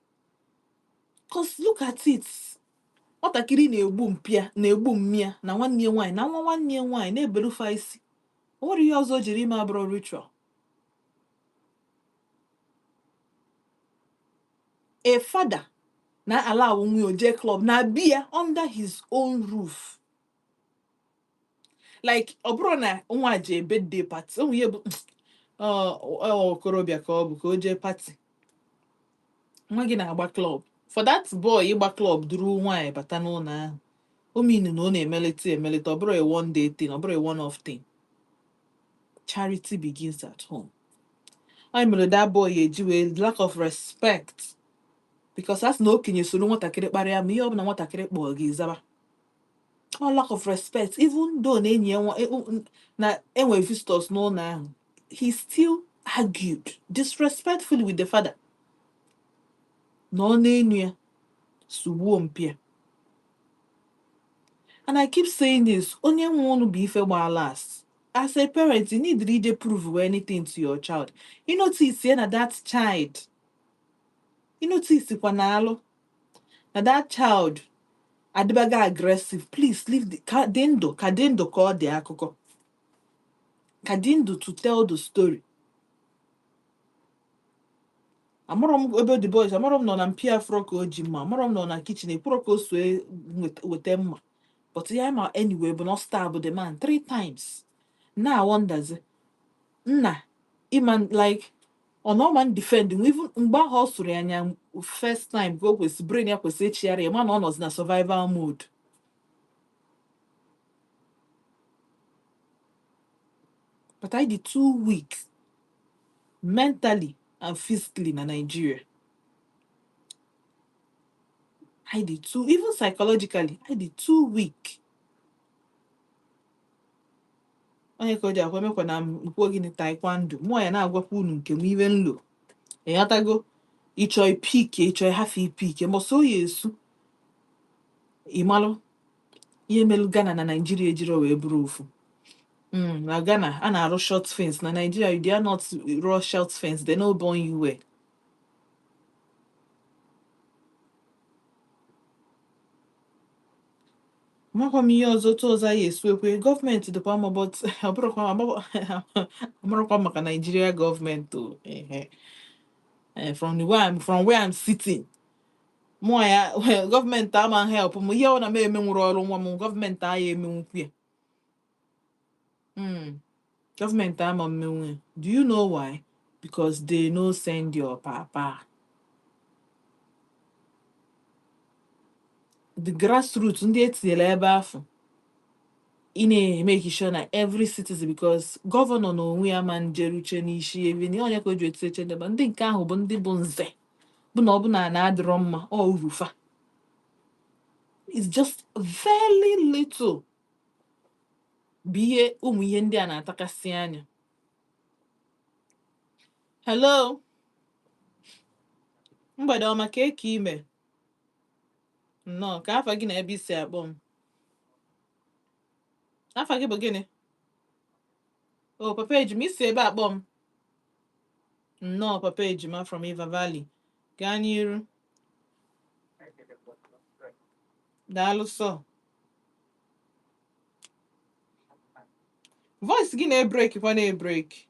'Cause look at it. Nwatakịrị na-egbu mpịa, na-egbu mmịa na nwanne ya nwaanyị na nwa nwanne ya nwaanyị na-ebelufa isi. O nwere ihe ọzọ o jiri ime abụrụ ritual. A father na allow nwa ya o jee club na biya under his own roof. Like ọ bụrụ na nwa jee birthday party, o nwere ihe bụ ọ okorobịa ka ọ bụ ka o jee party. Nwa gị na-agba club. For that boy ịgba club duru nwaanyị bata n'ụlọ ahụ, o mean na ọ na-emelite emelite. Ọ bụrụ a one day thing, ọ bụrụ a one off thing. Charity begins at home. Ọ mere that boy eji wee lack of respect, because a sị na okenye soro nwatakịrị kparịa ma ihe ọbụla nwatakịrị kpọọ gị zaba. Ọ lack of respect, even though na enyi ya na enwe visitors n'ụlọ ahụ, he still argued disrespectfully with the father na ọ na-enu ya sugbuo mpịa. And I keep saying this, onye nwe ụnụ bụ ife gbaa last. As a parent, you need ije prove anything to your child. You notice ya na that child, you notice kwa na alụ na that child adịbaga aggressive, please leave the ka dị ndụ, ka dị ndụ, ka ọ dị akụkọ, ka dị ndụ to tell the story. Amarọ m ebe the boys, amarọ m nọ na mpi afro ka o ji mma, amarọ m nọ na kitchen ekwuro ka o so weta mma, but ya ma anyway bụ na ọ stab the man three times. Na wonderzi nna ịma like ọ na ọma defend even mgbe ahụ ọ sụrụ ya anya first time, ka o kwesị brain ya kwesị ịchịgharị ya ma na ọ nọzi na survival mode. But I dị too weak mentally and physically na Nigeria. I dị too, even psychologically, I dị too weak. Onye ka o ji akwa emekwa na m kwuo gịnị taekwondo mụọ ya na-agwakwa unu nke m iwe nlo ịghọtago. Ịchọ ipike, ịchọ ịhafe ipike, mbọsị oyi esu ịmalụ ihe melu Ghana na Nigeria ejiro wee bụrụ ofu. Na Ghana a na-arụ short fence, na Nigeria you dare not rụọ short fence, they no born you well. Amakwa m ihe ọzọ, otu ọzọ anyị esi ekwe gọọmenti dịkwa mma, but ọ bụrụkwa amarụkwa maka Nigeria gọọmenti o. Ehe. From where I'm sitting, mụọ ya, gọọmenti ama help m. Ihe ọ na m eme nwere ọrụ nwa m, gọọmenti agha emenwukwu ya. Gọọmenti ama mmenwu ya. Do you know why? Because they no send your papa. The grassroots ndị etinyere ebe afọ ị na-emeki sure na every citizen, because gọvanọ na onwe ya ma njeruche n'isi ebe na onye ka o ji etinyeche ndebe ndị nke ahụ bụ ndị bụ nze bụ na ọ bụ na ana adịrọ mma ọ urufa. It's just very little bụ ihe ụmụ ihe ndị a na-atakasị anya. Hello, mgbede ọma. Ka eke ime nnọọ. Ka afa gị na ebe isi akpọ m? Afa gị bụ gịnị? O papa ejima, isi ebe akpọ m? Nnọọ, papa ejima from Eva Valley, gaa n'iru. Daalụ sọ. Voice gị na-ebrek kwa, na-ebrek.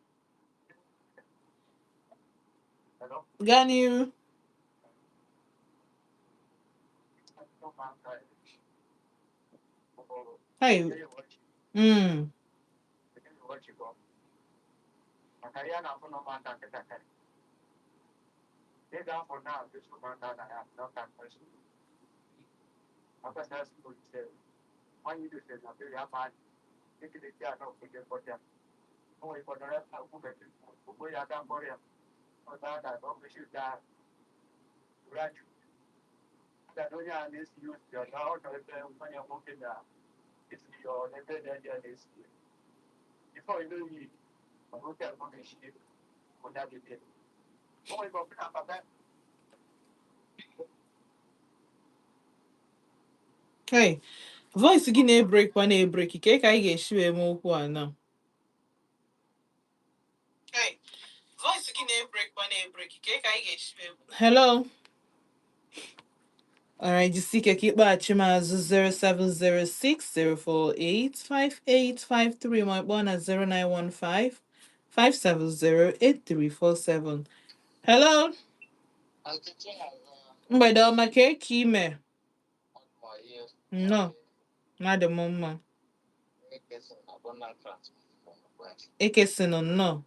Gaa n'iru. Hey. Hey, voice gị na-ebrek kwa, na-ebrek. Ka anyị ga-esi wee mee okwu a na Hey, voice gị na-ebrek kwa, na-ebrek. Ka anyị ga-esi wee. Hello. Alright, jisike ka ịkpọghachi m azụ 07060485853 ma kpọọ na 09155708347. Hello, mgbede ọma. Ka eke ime nnọọ. Mmadụ m mma. Ekesinụ nnọọ.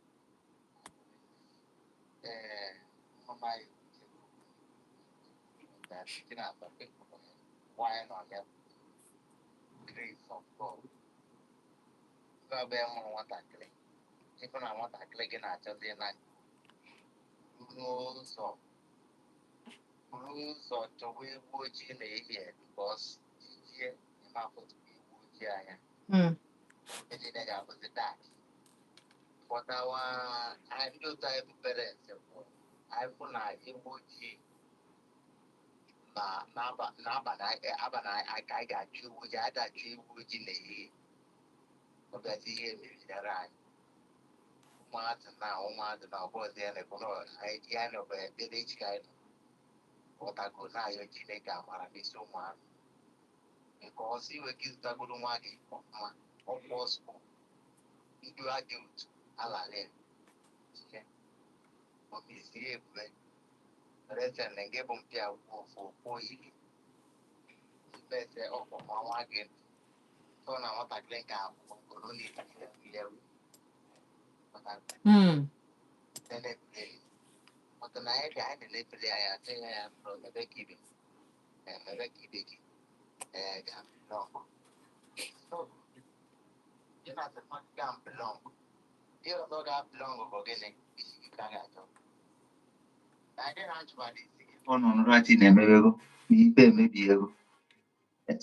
Ọnụnụrachi na-emebe ego na ife emebi ego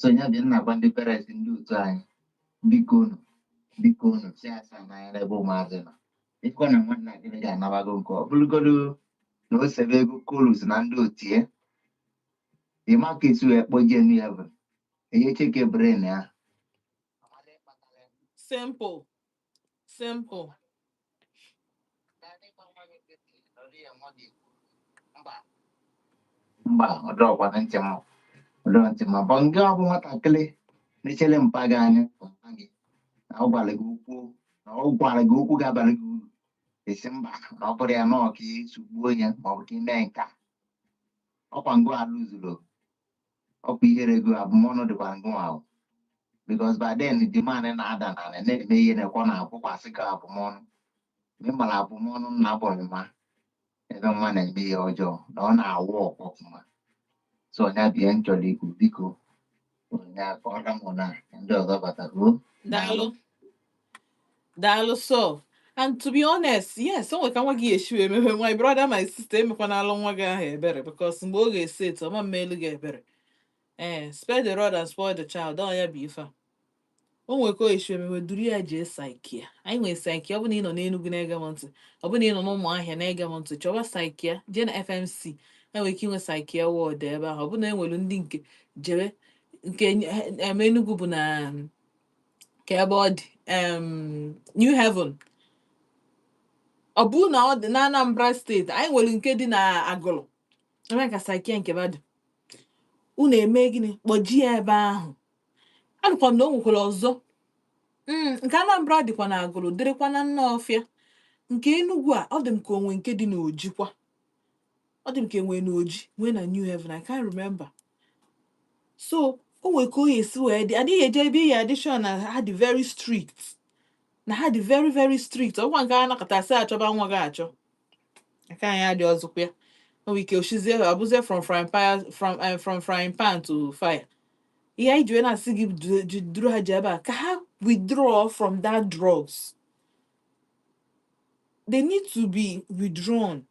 sonye bịa nna gwa ndị parents ndị otu anyị, biko unu, biko unu si asa n'anya n'ebe ụmụazị nọ. Ịfụkwa na nwanna gị ga-anabago nke ọ bụrụgodo na o sebe ego kolus na ndị otu ya, ịma ka esi wee kpọjee nu ya bụ enye cheke bren ya. Simple, simple. Mba, ọ dọrọkwa na ntị m, ọ dọrọ ntị m bụ nke ọ bụ nwatakịrị. Nechere mpa gị anya, mpa gị na ọ gwara gị okwu, na ọ gwara gị okwu ga-abara gị uru, esi mba, na ọ bụrụ ya na ọ ka esugbuo ya ma ọ bụ ka ime nka. Ọkwa ngụ alụzuru, ọkwa ihere go abụmọnụ dịkwa ngụ ahụ, because by then the man na-ada n'ala na-eme ihe na-ekwe na-akwụkwasị gị abụmọnụ. Ma ị mara abụmọnụ nna bụrụ mma ebe nwa na-eme ihe ọjọọ na ọ na-awụ ọkwa ọfụma. So onye bịa m chọrọ ikwu, biko, onye akọrọ m na ndị ọzọ bataruo. Daalụ. Daalụ so. And to be honest, yes, o nwere ka nwa gị esi wee mewe. My brother, my sister, emekwana alụ nwa gị ahụ ebere, because mgbe ọ ga-esi etu ọma mma elu gị ebere. Ee, spare the rod and spoil the child. Ọ ya bụ ife a. O nwere ka o esi emewe, duru ya jee psych ya. Anyị nwere psych. Ọ bụ na ị nọ n'Enugu na-ege m ntị, ọ bụ na ị nọ n'Ụmụahịa na-ege m ntị, chọwa psych ya, jee na FMC. Enwere ike inwe psych ward ebe ahụ. Ọ bụ na enwere ndị nke jebe nke Enugu bụ na ka ebe ọ dị New Haven. Ọ bụ na ọ dị na Anambra Steeti, anyị nwere nke dị na Agụlụ ebe ka psych nke ba dị. Unu eme gịnị? Kpọjie ya ebe ahụ. Anụkwa m na o nwekwara ọzọ. Nke Anambra dịkwa na Agụlụ, dịrịkwa na Nnọọfịa. Nke Enugu a, ọ dị m ka onwe nke dị n'Oji kwa. Ọ dị m ka enwe n'Oji, nwee na New Haven, I can't remember. So o nwere ka o esi wee dị, adịghị eje ebe ihe addition na ha dị very strict, na ha dị very very strict. Ọkwa nke a nakọta asị achọba nwa gị achọ aka anyị adị ọzọkwa ya. O nwere ike oshizie abụzie from frying pan, from frying pan to fire. Ihe anyị ji wee na-asị gị duru ha ji ebe a ka ha withdraw from that drugs. They need to be withdrawn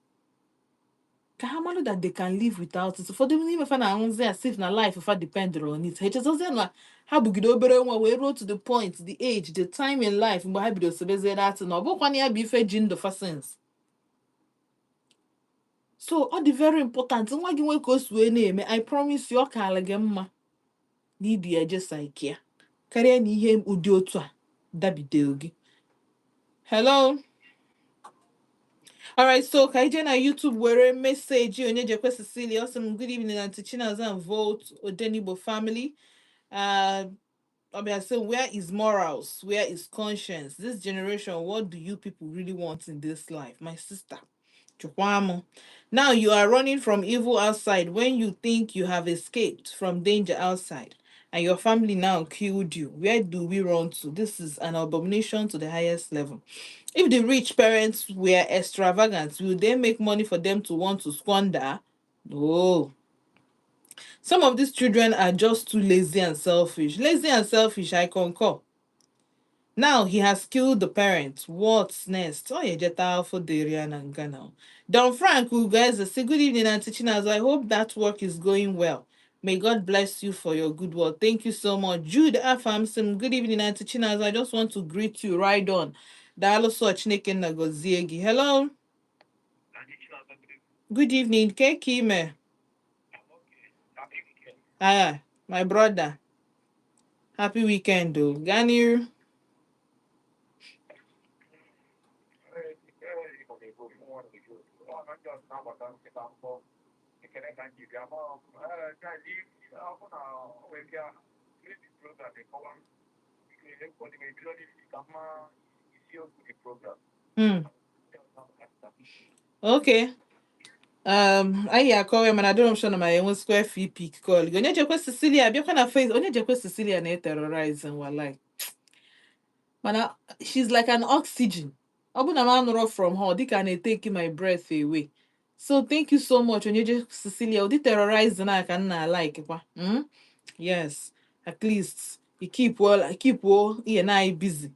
ka ha malụ that they can live without it. Ụfọdụ n'ime fa na-ahụzi as if na life fa depend on it. Ha echezozie na ha bugide obere nwa wee ruo to the point, the age, the time in life mgbe ha bido sebezie that, na ọ bụkwa ya bụ ife ji ndụ fa since. So ọ dị very important, nwa gị nwee ka o si wee na-eme, I promise you, ọ kaala gị mma na idu ya je psych ya karịa na ihe ụdị otu a dabideo gị. Hello. Alright, so ka ije na YouTube were message onye jekwe Cecilia. Ọ sị m, "Good evening, Aunty Chinaza and Volt Odenigbo family." Ọbịa sị, "Where is morals? Where is conscience? This generation, what do you people really want in this life?" My sister, Chukwuamu. Now you are running from evil outside when you think you have escaped from danger outside, and your family now killed you. Where do we run to? This is an abomination to the highest level. If the rich parents were extravagant, will they make money for them to want to squander? No. Some of these children are just too lazy and selfish." Lazy and selfish, I concur. Now he has killed the parents. What's next? Oh, yeah, Jeta for Darian and Ghana. Don Frank, who guys, say, "Good evening, Auntie Chinazo. I hope that work is going well. May God bless you for your good work." Thank you so much. Jude Afamsim, "Good evening, Auntie Chinazo. I just want to greet you right on." Daalụ so, Chineke nna gọzie gị. Hello. Good evening. Kekime. Ah, my brother. Happy weekend, though. Gaa n'iru. Okay. Anyị akọwa, mana adịrọ m sure na ma enwe square fee pick call gị. Onye jekwe Cecilia bịakwa na face, onye jekwe Cecilia na-eterrorize walai. Mana she's like an oxygen. Ọ bụ na m anụrọ from her, ọ dịka na-etake my breath away. So thank you so much, onye je Cecilia. Ụdị terrorize na ka m na-like kwa. Yes, at least you keep well, keep well, ihe na anyị busy.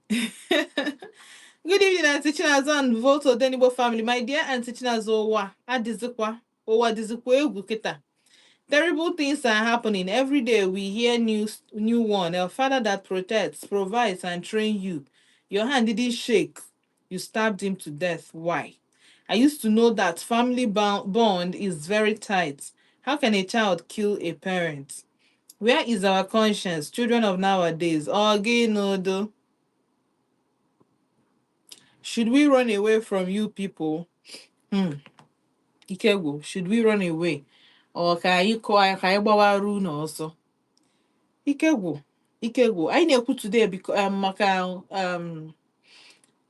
Good evening, Auntie Chinazo and Voto Odenigbo family. My dear Auntie Chinazo, ụwa adịzikwa, ụwa dịzikwa egwu kịta. Terrible things are happening. Every day we hear new one. A father that protects, provides, and trains you. Your hand didn't shake. You stabbed him to death. Why? I used to know that family bond is very tight. How can a child kill a parent? Where is our conscience, children of nowadays? Oginodo. Should we run away from you people? Hmm. Ikegwu, should we run away? Or ka anyị kụọ ka anyị gbawara unu ọsọ? Ikegwu. Ike gwụ. Anyị na-ekwu today biko maka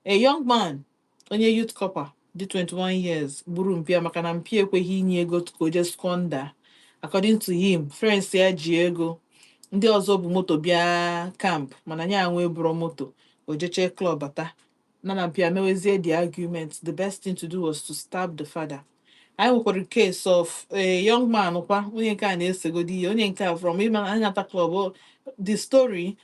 a young man, onye youth corper dị 21 years, gburu mpi maka na mpi ekweghị inye ego ka o jee squander. According to him, friends ya ji ego, ndị ọzọ bụ moto bịa camp, mana ya nwe bụrụ moto o jechee club bata na na mpi mewezie the argument. The best thing to do was to stab the father. Anyị nwekwara case of a young man kwa, onye nke a na-esegodi ihe, onye nke a from ịnata club. The story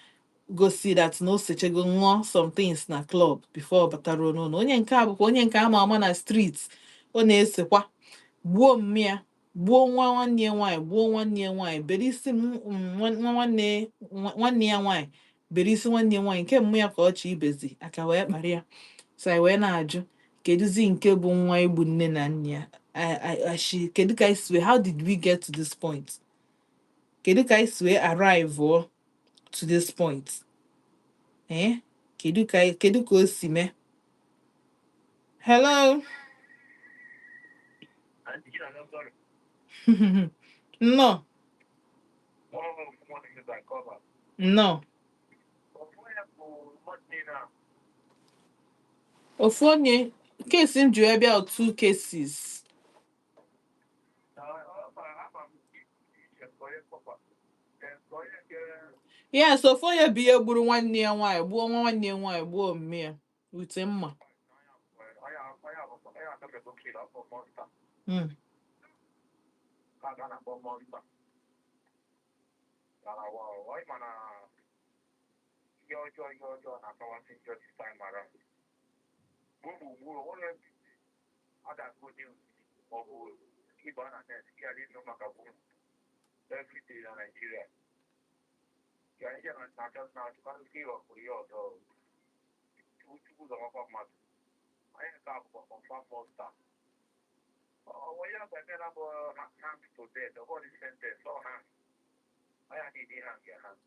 gosi that na o sechego, ṅụọ some things na club before ọ bataruo n'ụlọ. Onye nke a bụkwa onye nke ama ama na street, ọ na-esekwa, gbuo mmịa, gbuo nwa nwanne ya nwaanyị, gbuo nwanne ya nwaanyị, bere isi nwa nwanne ya nwaanyị, bere isi nwanne ya nwaanyị nke mmụ ya ka ọchị ibezi aka wee kpara ya. So anyị wee na-ajụ, kedụzi nke bụ nwa igbu nne na nna ya? Kedu ka anyị si wee, how did we get to this point? Kedu ka anyị si wee arrive to this point? Kedu ka o si mee? Hello. Aunty Chinasa, sorry. Nnọọ. One of them wanted to cover. Nnọọ. Onye bụ mmadụ niile a? Ofu onye case m ji wee bịa, two cases. Na ọ ama m onye corper. Onye nke Yes, ofu onye bụ ihe gburu nwanne ya nwaanyị, gbuo nwa nwanne ya nwaanyị, gbuo mme ya wute mma. Onye akabego kill afọ monster. A ga na-akpọ monster. Na wa ọ ma na ihe ọjọọ na-akawasị njọ this time around. Gburugburu onwere a ga-agụ news maọbụ ịba na net ya ịnụ maka gburu everyday na Nigeria. Ya ihe na-achọ na-achọkarị ike ịghọpụ ihe ọzọ. Chukwu zọwakwa mmadụ. Anyị nke a bụkwa confirm monster. Onye ga-eme na bụ hang to death, ọ bụghị sentence, ọ hang. Onye need hang ya hang.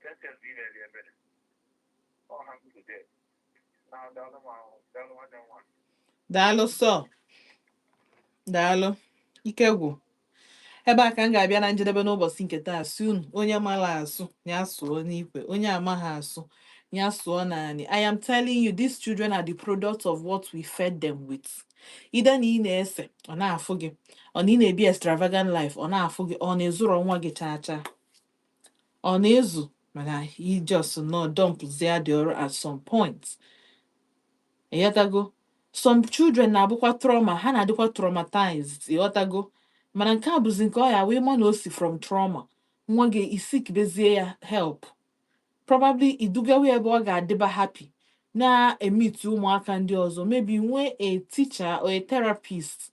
Sentence bụ ime emere. Ọ hang to death. Na daalụ ma daalụ nwanne m nwaanyị. Daalụ sọ, daalụ. Ike gwụ. Ebe a ka m ga-abịa na njedebe n'ụbọchị nke taa. Si unu, onye mara asụ ya sụọ n'ikwe, onye amaghị asụ ya sụọ naanị. I am telling you, these children are the product of what we fed them with. Ide na ị na-ese, ọ na-afụ gị, ọ na ị na-ebi extravagant life, ọ na-afụ gị, ọ na-ezuru nwa gị chaa chaa, ọ na-ezu, mana he just nọ dumpzie the ọrụ at some point. Ịghọtago? Some children na-abụkwa trauma, ha na-adịkwa traumatized, ịghọtago? Mana nke a bụzi nke ọ ya wee ma na o si from trauma. Nwa gị isikbezie ya help, probably idugawa ya ebe ọ ga-adịba happy, na-emiti ụmụaka ndị ọzọ, maybe nwee a teacher or a therapist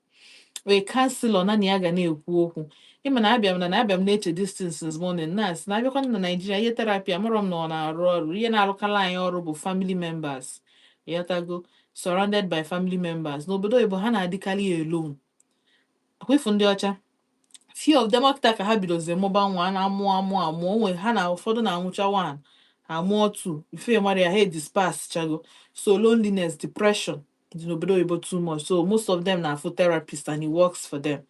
or a counselor na ya ga na-ekwu okwu. Ịma na abịa m na abịa m na-eche this thing since morning, na-asị na abịakwa na Nigeria, ihe therapy amarọ m na ọ na-arụ ọrụ. Ihe na-arụkala anyị ọrụ bụ family members, ịghọtago? Surrounded by family members. N'obodo oyibo, ha na-adịkarị alone. Akwefu ndị ọcha, few of them ọkịta ka ha bidozie mụba nwa, a na-amụ amụ amụ onwe ha na ụfọdụ na-anwụcha one, ha amụọ two, ife mara ya, ha disperse chago. So loneliness, depression dị n'obodo oyibo too much, so most of them na-afụ therapist and it works for them.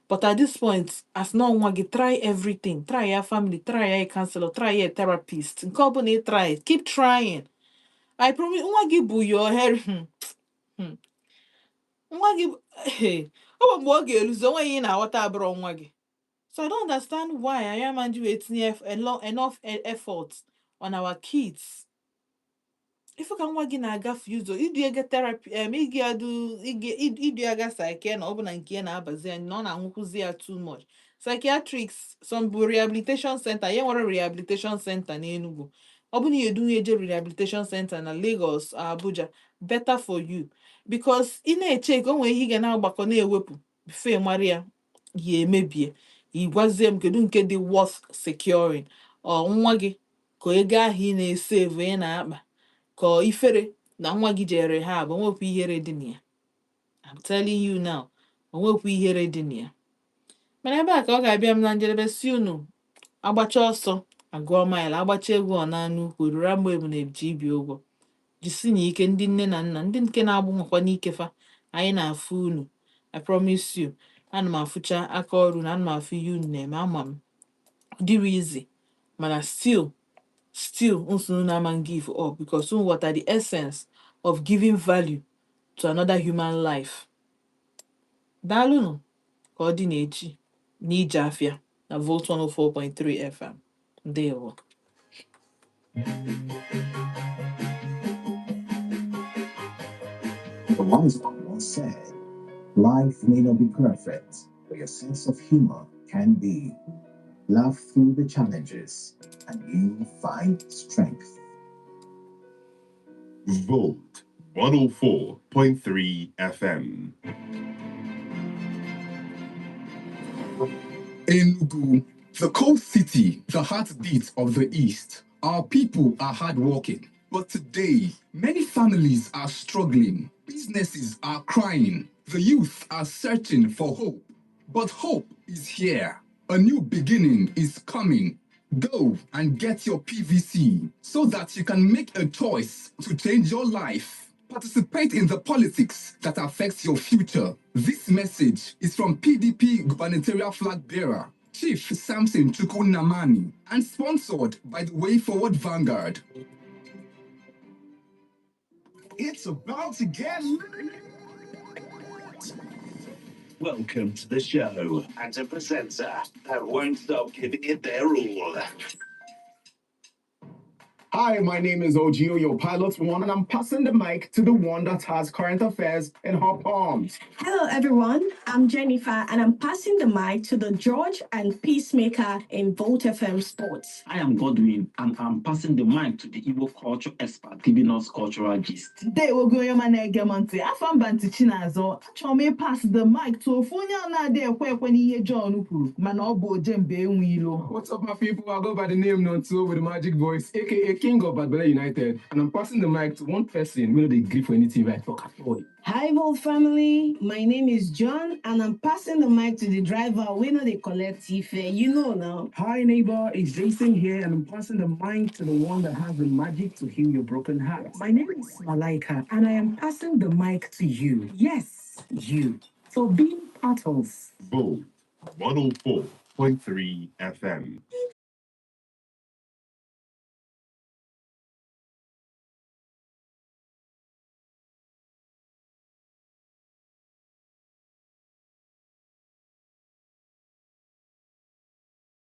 But at this point, as na nwa gị, try everything. Try ya family, try ya a counselor, try ya a therapist, nke ọbụla ị try, keep trying. I promise, nwa gị bụ your hair. Nwa gị ọ bụ mgbe ọ ga-eluzi onwe ihe ị na-aghọta abụrọ nwa gị. So I don't understand why anyị ama nji wee tinye enough effort on our kids. Ife ka nwa gị na-agafe ụzọ idu ega therapy, ịga du idu aga psyche, na ọ bụ na nke ya na-abazi anya na ọ na-aṅụkwụzi ya too much. Psychiatrics, some bụ rehabilitation center. Ya nwere rehabilitation center n'Enugu, ọ bụ na ya edunye eje rehabilitation center na Lagos or Abuja, better for you, because ị na-eche ka o nwere ihe ị ga na-agbakọ na-ewepụ before mara ya, ya emebie. Ị gwazie m, kedu nke dị worth securing? Ọ nwa gị, ka ego ahụ ị na-esevu, ị na-akpa, ka ọ ifere na nwa gị jere ha bụ onwekwa ihere dị na ya? I'm telling you now, onwekwa ihere dị na ya. Mana ebe a ka ọ ga-abịa m na njedebe. Si unu, agbacha ọsọ agụọ mile, agbacha egwu ọ na-anụ ukwu ruru agba ebu na eji ibi ụgwọ. Jisi na ike, ndị nne na nna, ndị nke na-agbụ nwakwa n'ike fa, anyị na-afụ unu. I promise you, ana m afụcha aka ọrụ na ana m afụ ihe unu na-eme. Ama m ọ dịrị izi, mana still Still nsunu na ama give up because unu ghọta the essence of giving value to another human life. Daalụnụ. Ka ọ dị n'echi n'ije afịa na Volt 104.3 FM. Ndewo. The wise one once said, "Life may not be perfect, but your sense of humor can be." Laugh through the challenges, and you find strength. Volt 104.3 FM. Enugu, the coast city, the heartbeat of the East. Our people are hardworking. But today, many families are struggling, businesses are crying, the youth are searching for hope. But hope is here. A new beginning is coming. Go and get your PVC so that you can make a choice to change your life. Participate in the politics that affects your future. This message is from PDP gubernatorial flag bearer, Chief Samson Chukwunamani, and sponsored by the Way Forward Vanguard. It's about to get Welcome to the show and a presenter that won't stop giving it their all. Hi, my name is Ogio, your pilot one, and I'm passing the mic to the one that has current affairs in her palms. Hello, everyone. I'm Jennifer, and I'm passing the mic to the George and Peacemaker in Volt FM Sports. I am Godwin, and I'm passing the mic to the Igbo culture expert giving us cultural gist. Ndewo gị, onye ọma na-ege m ntị. Afọ mba ntị Chinazọ. Achọrọ m ịpass the mic to ofu onye a na-adị ekwe ekwe n'ihe John kwuru, mana ọ bụ ojembe enwe ilo. What's up, my people? I go by the name Nonto with the magic voice, aka King of Badbele United, and I'm passing the mic to one person who no dey gree for anything right talk at all. Hi, Volt family. My name is John, and I'm passing the mic to the driver. We know they collect fare. You know now. Hi, neighbor. It's Jason here, and I'm passing the mic to the one that has the magic to heal your broken heart. My name is Malaika, and I am passing the mic to you. Yes, you. For being part of Volt 104.3 FM.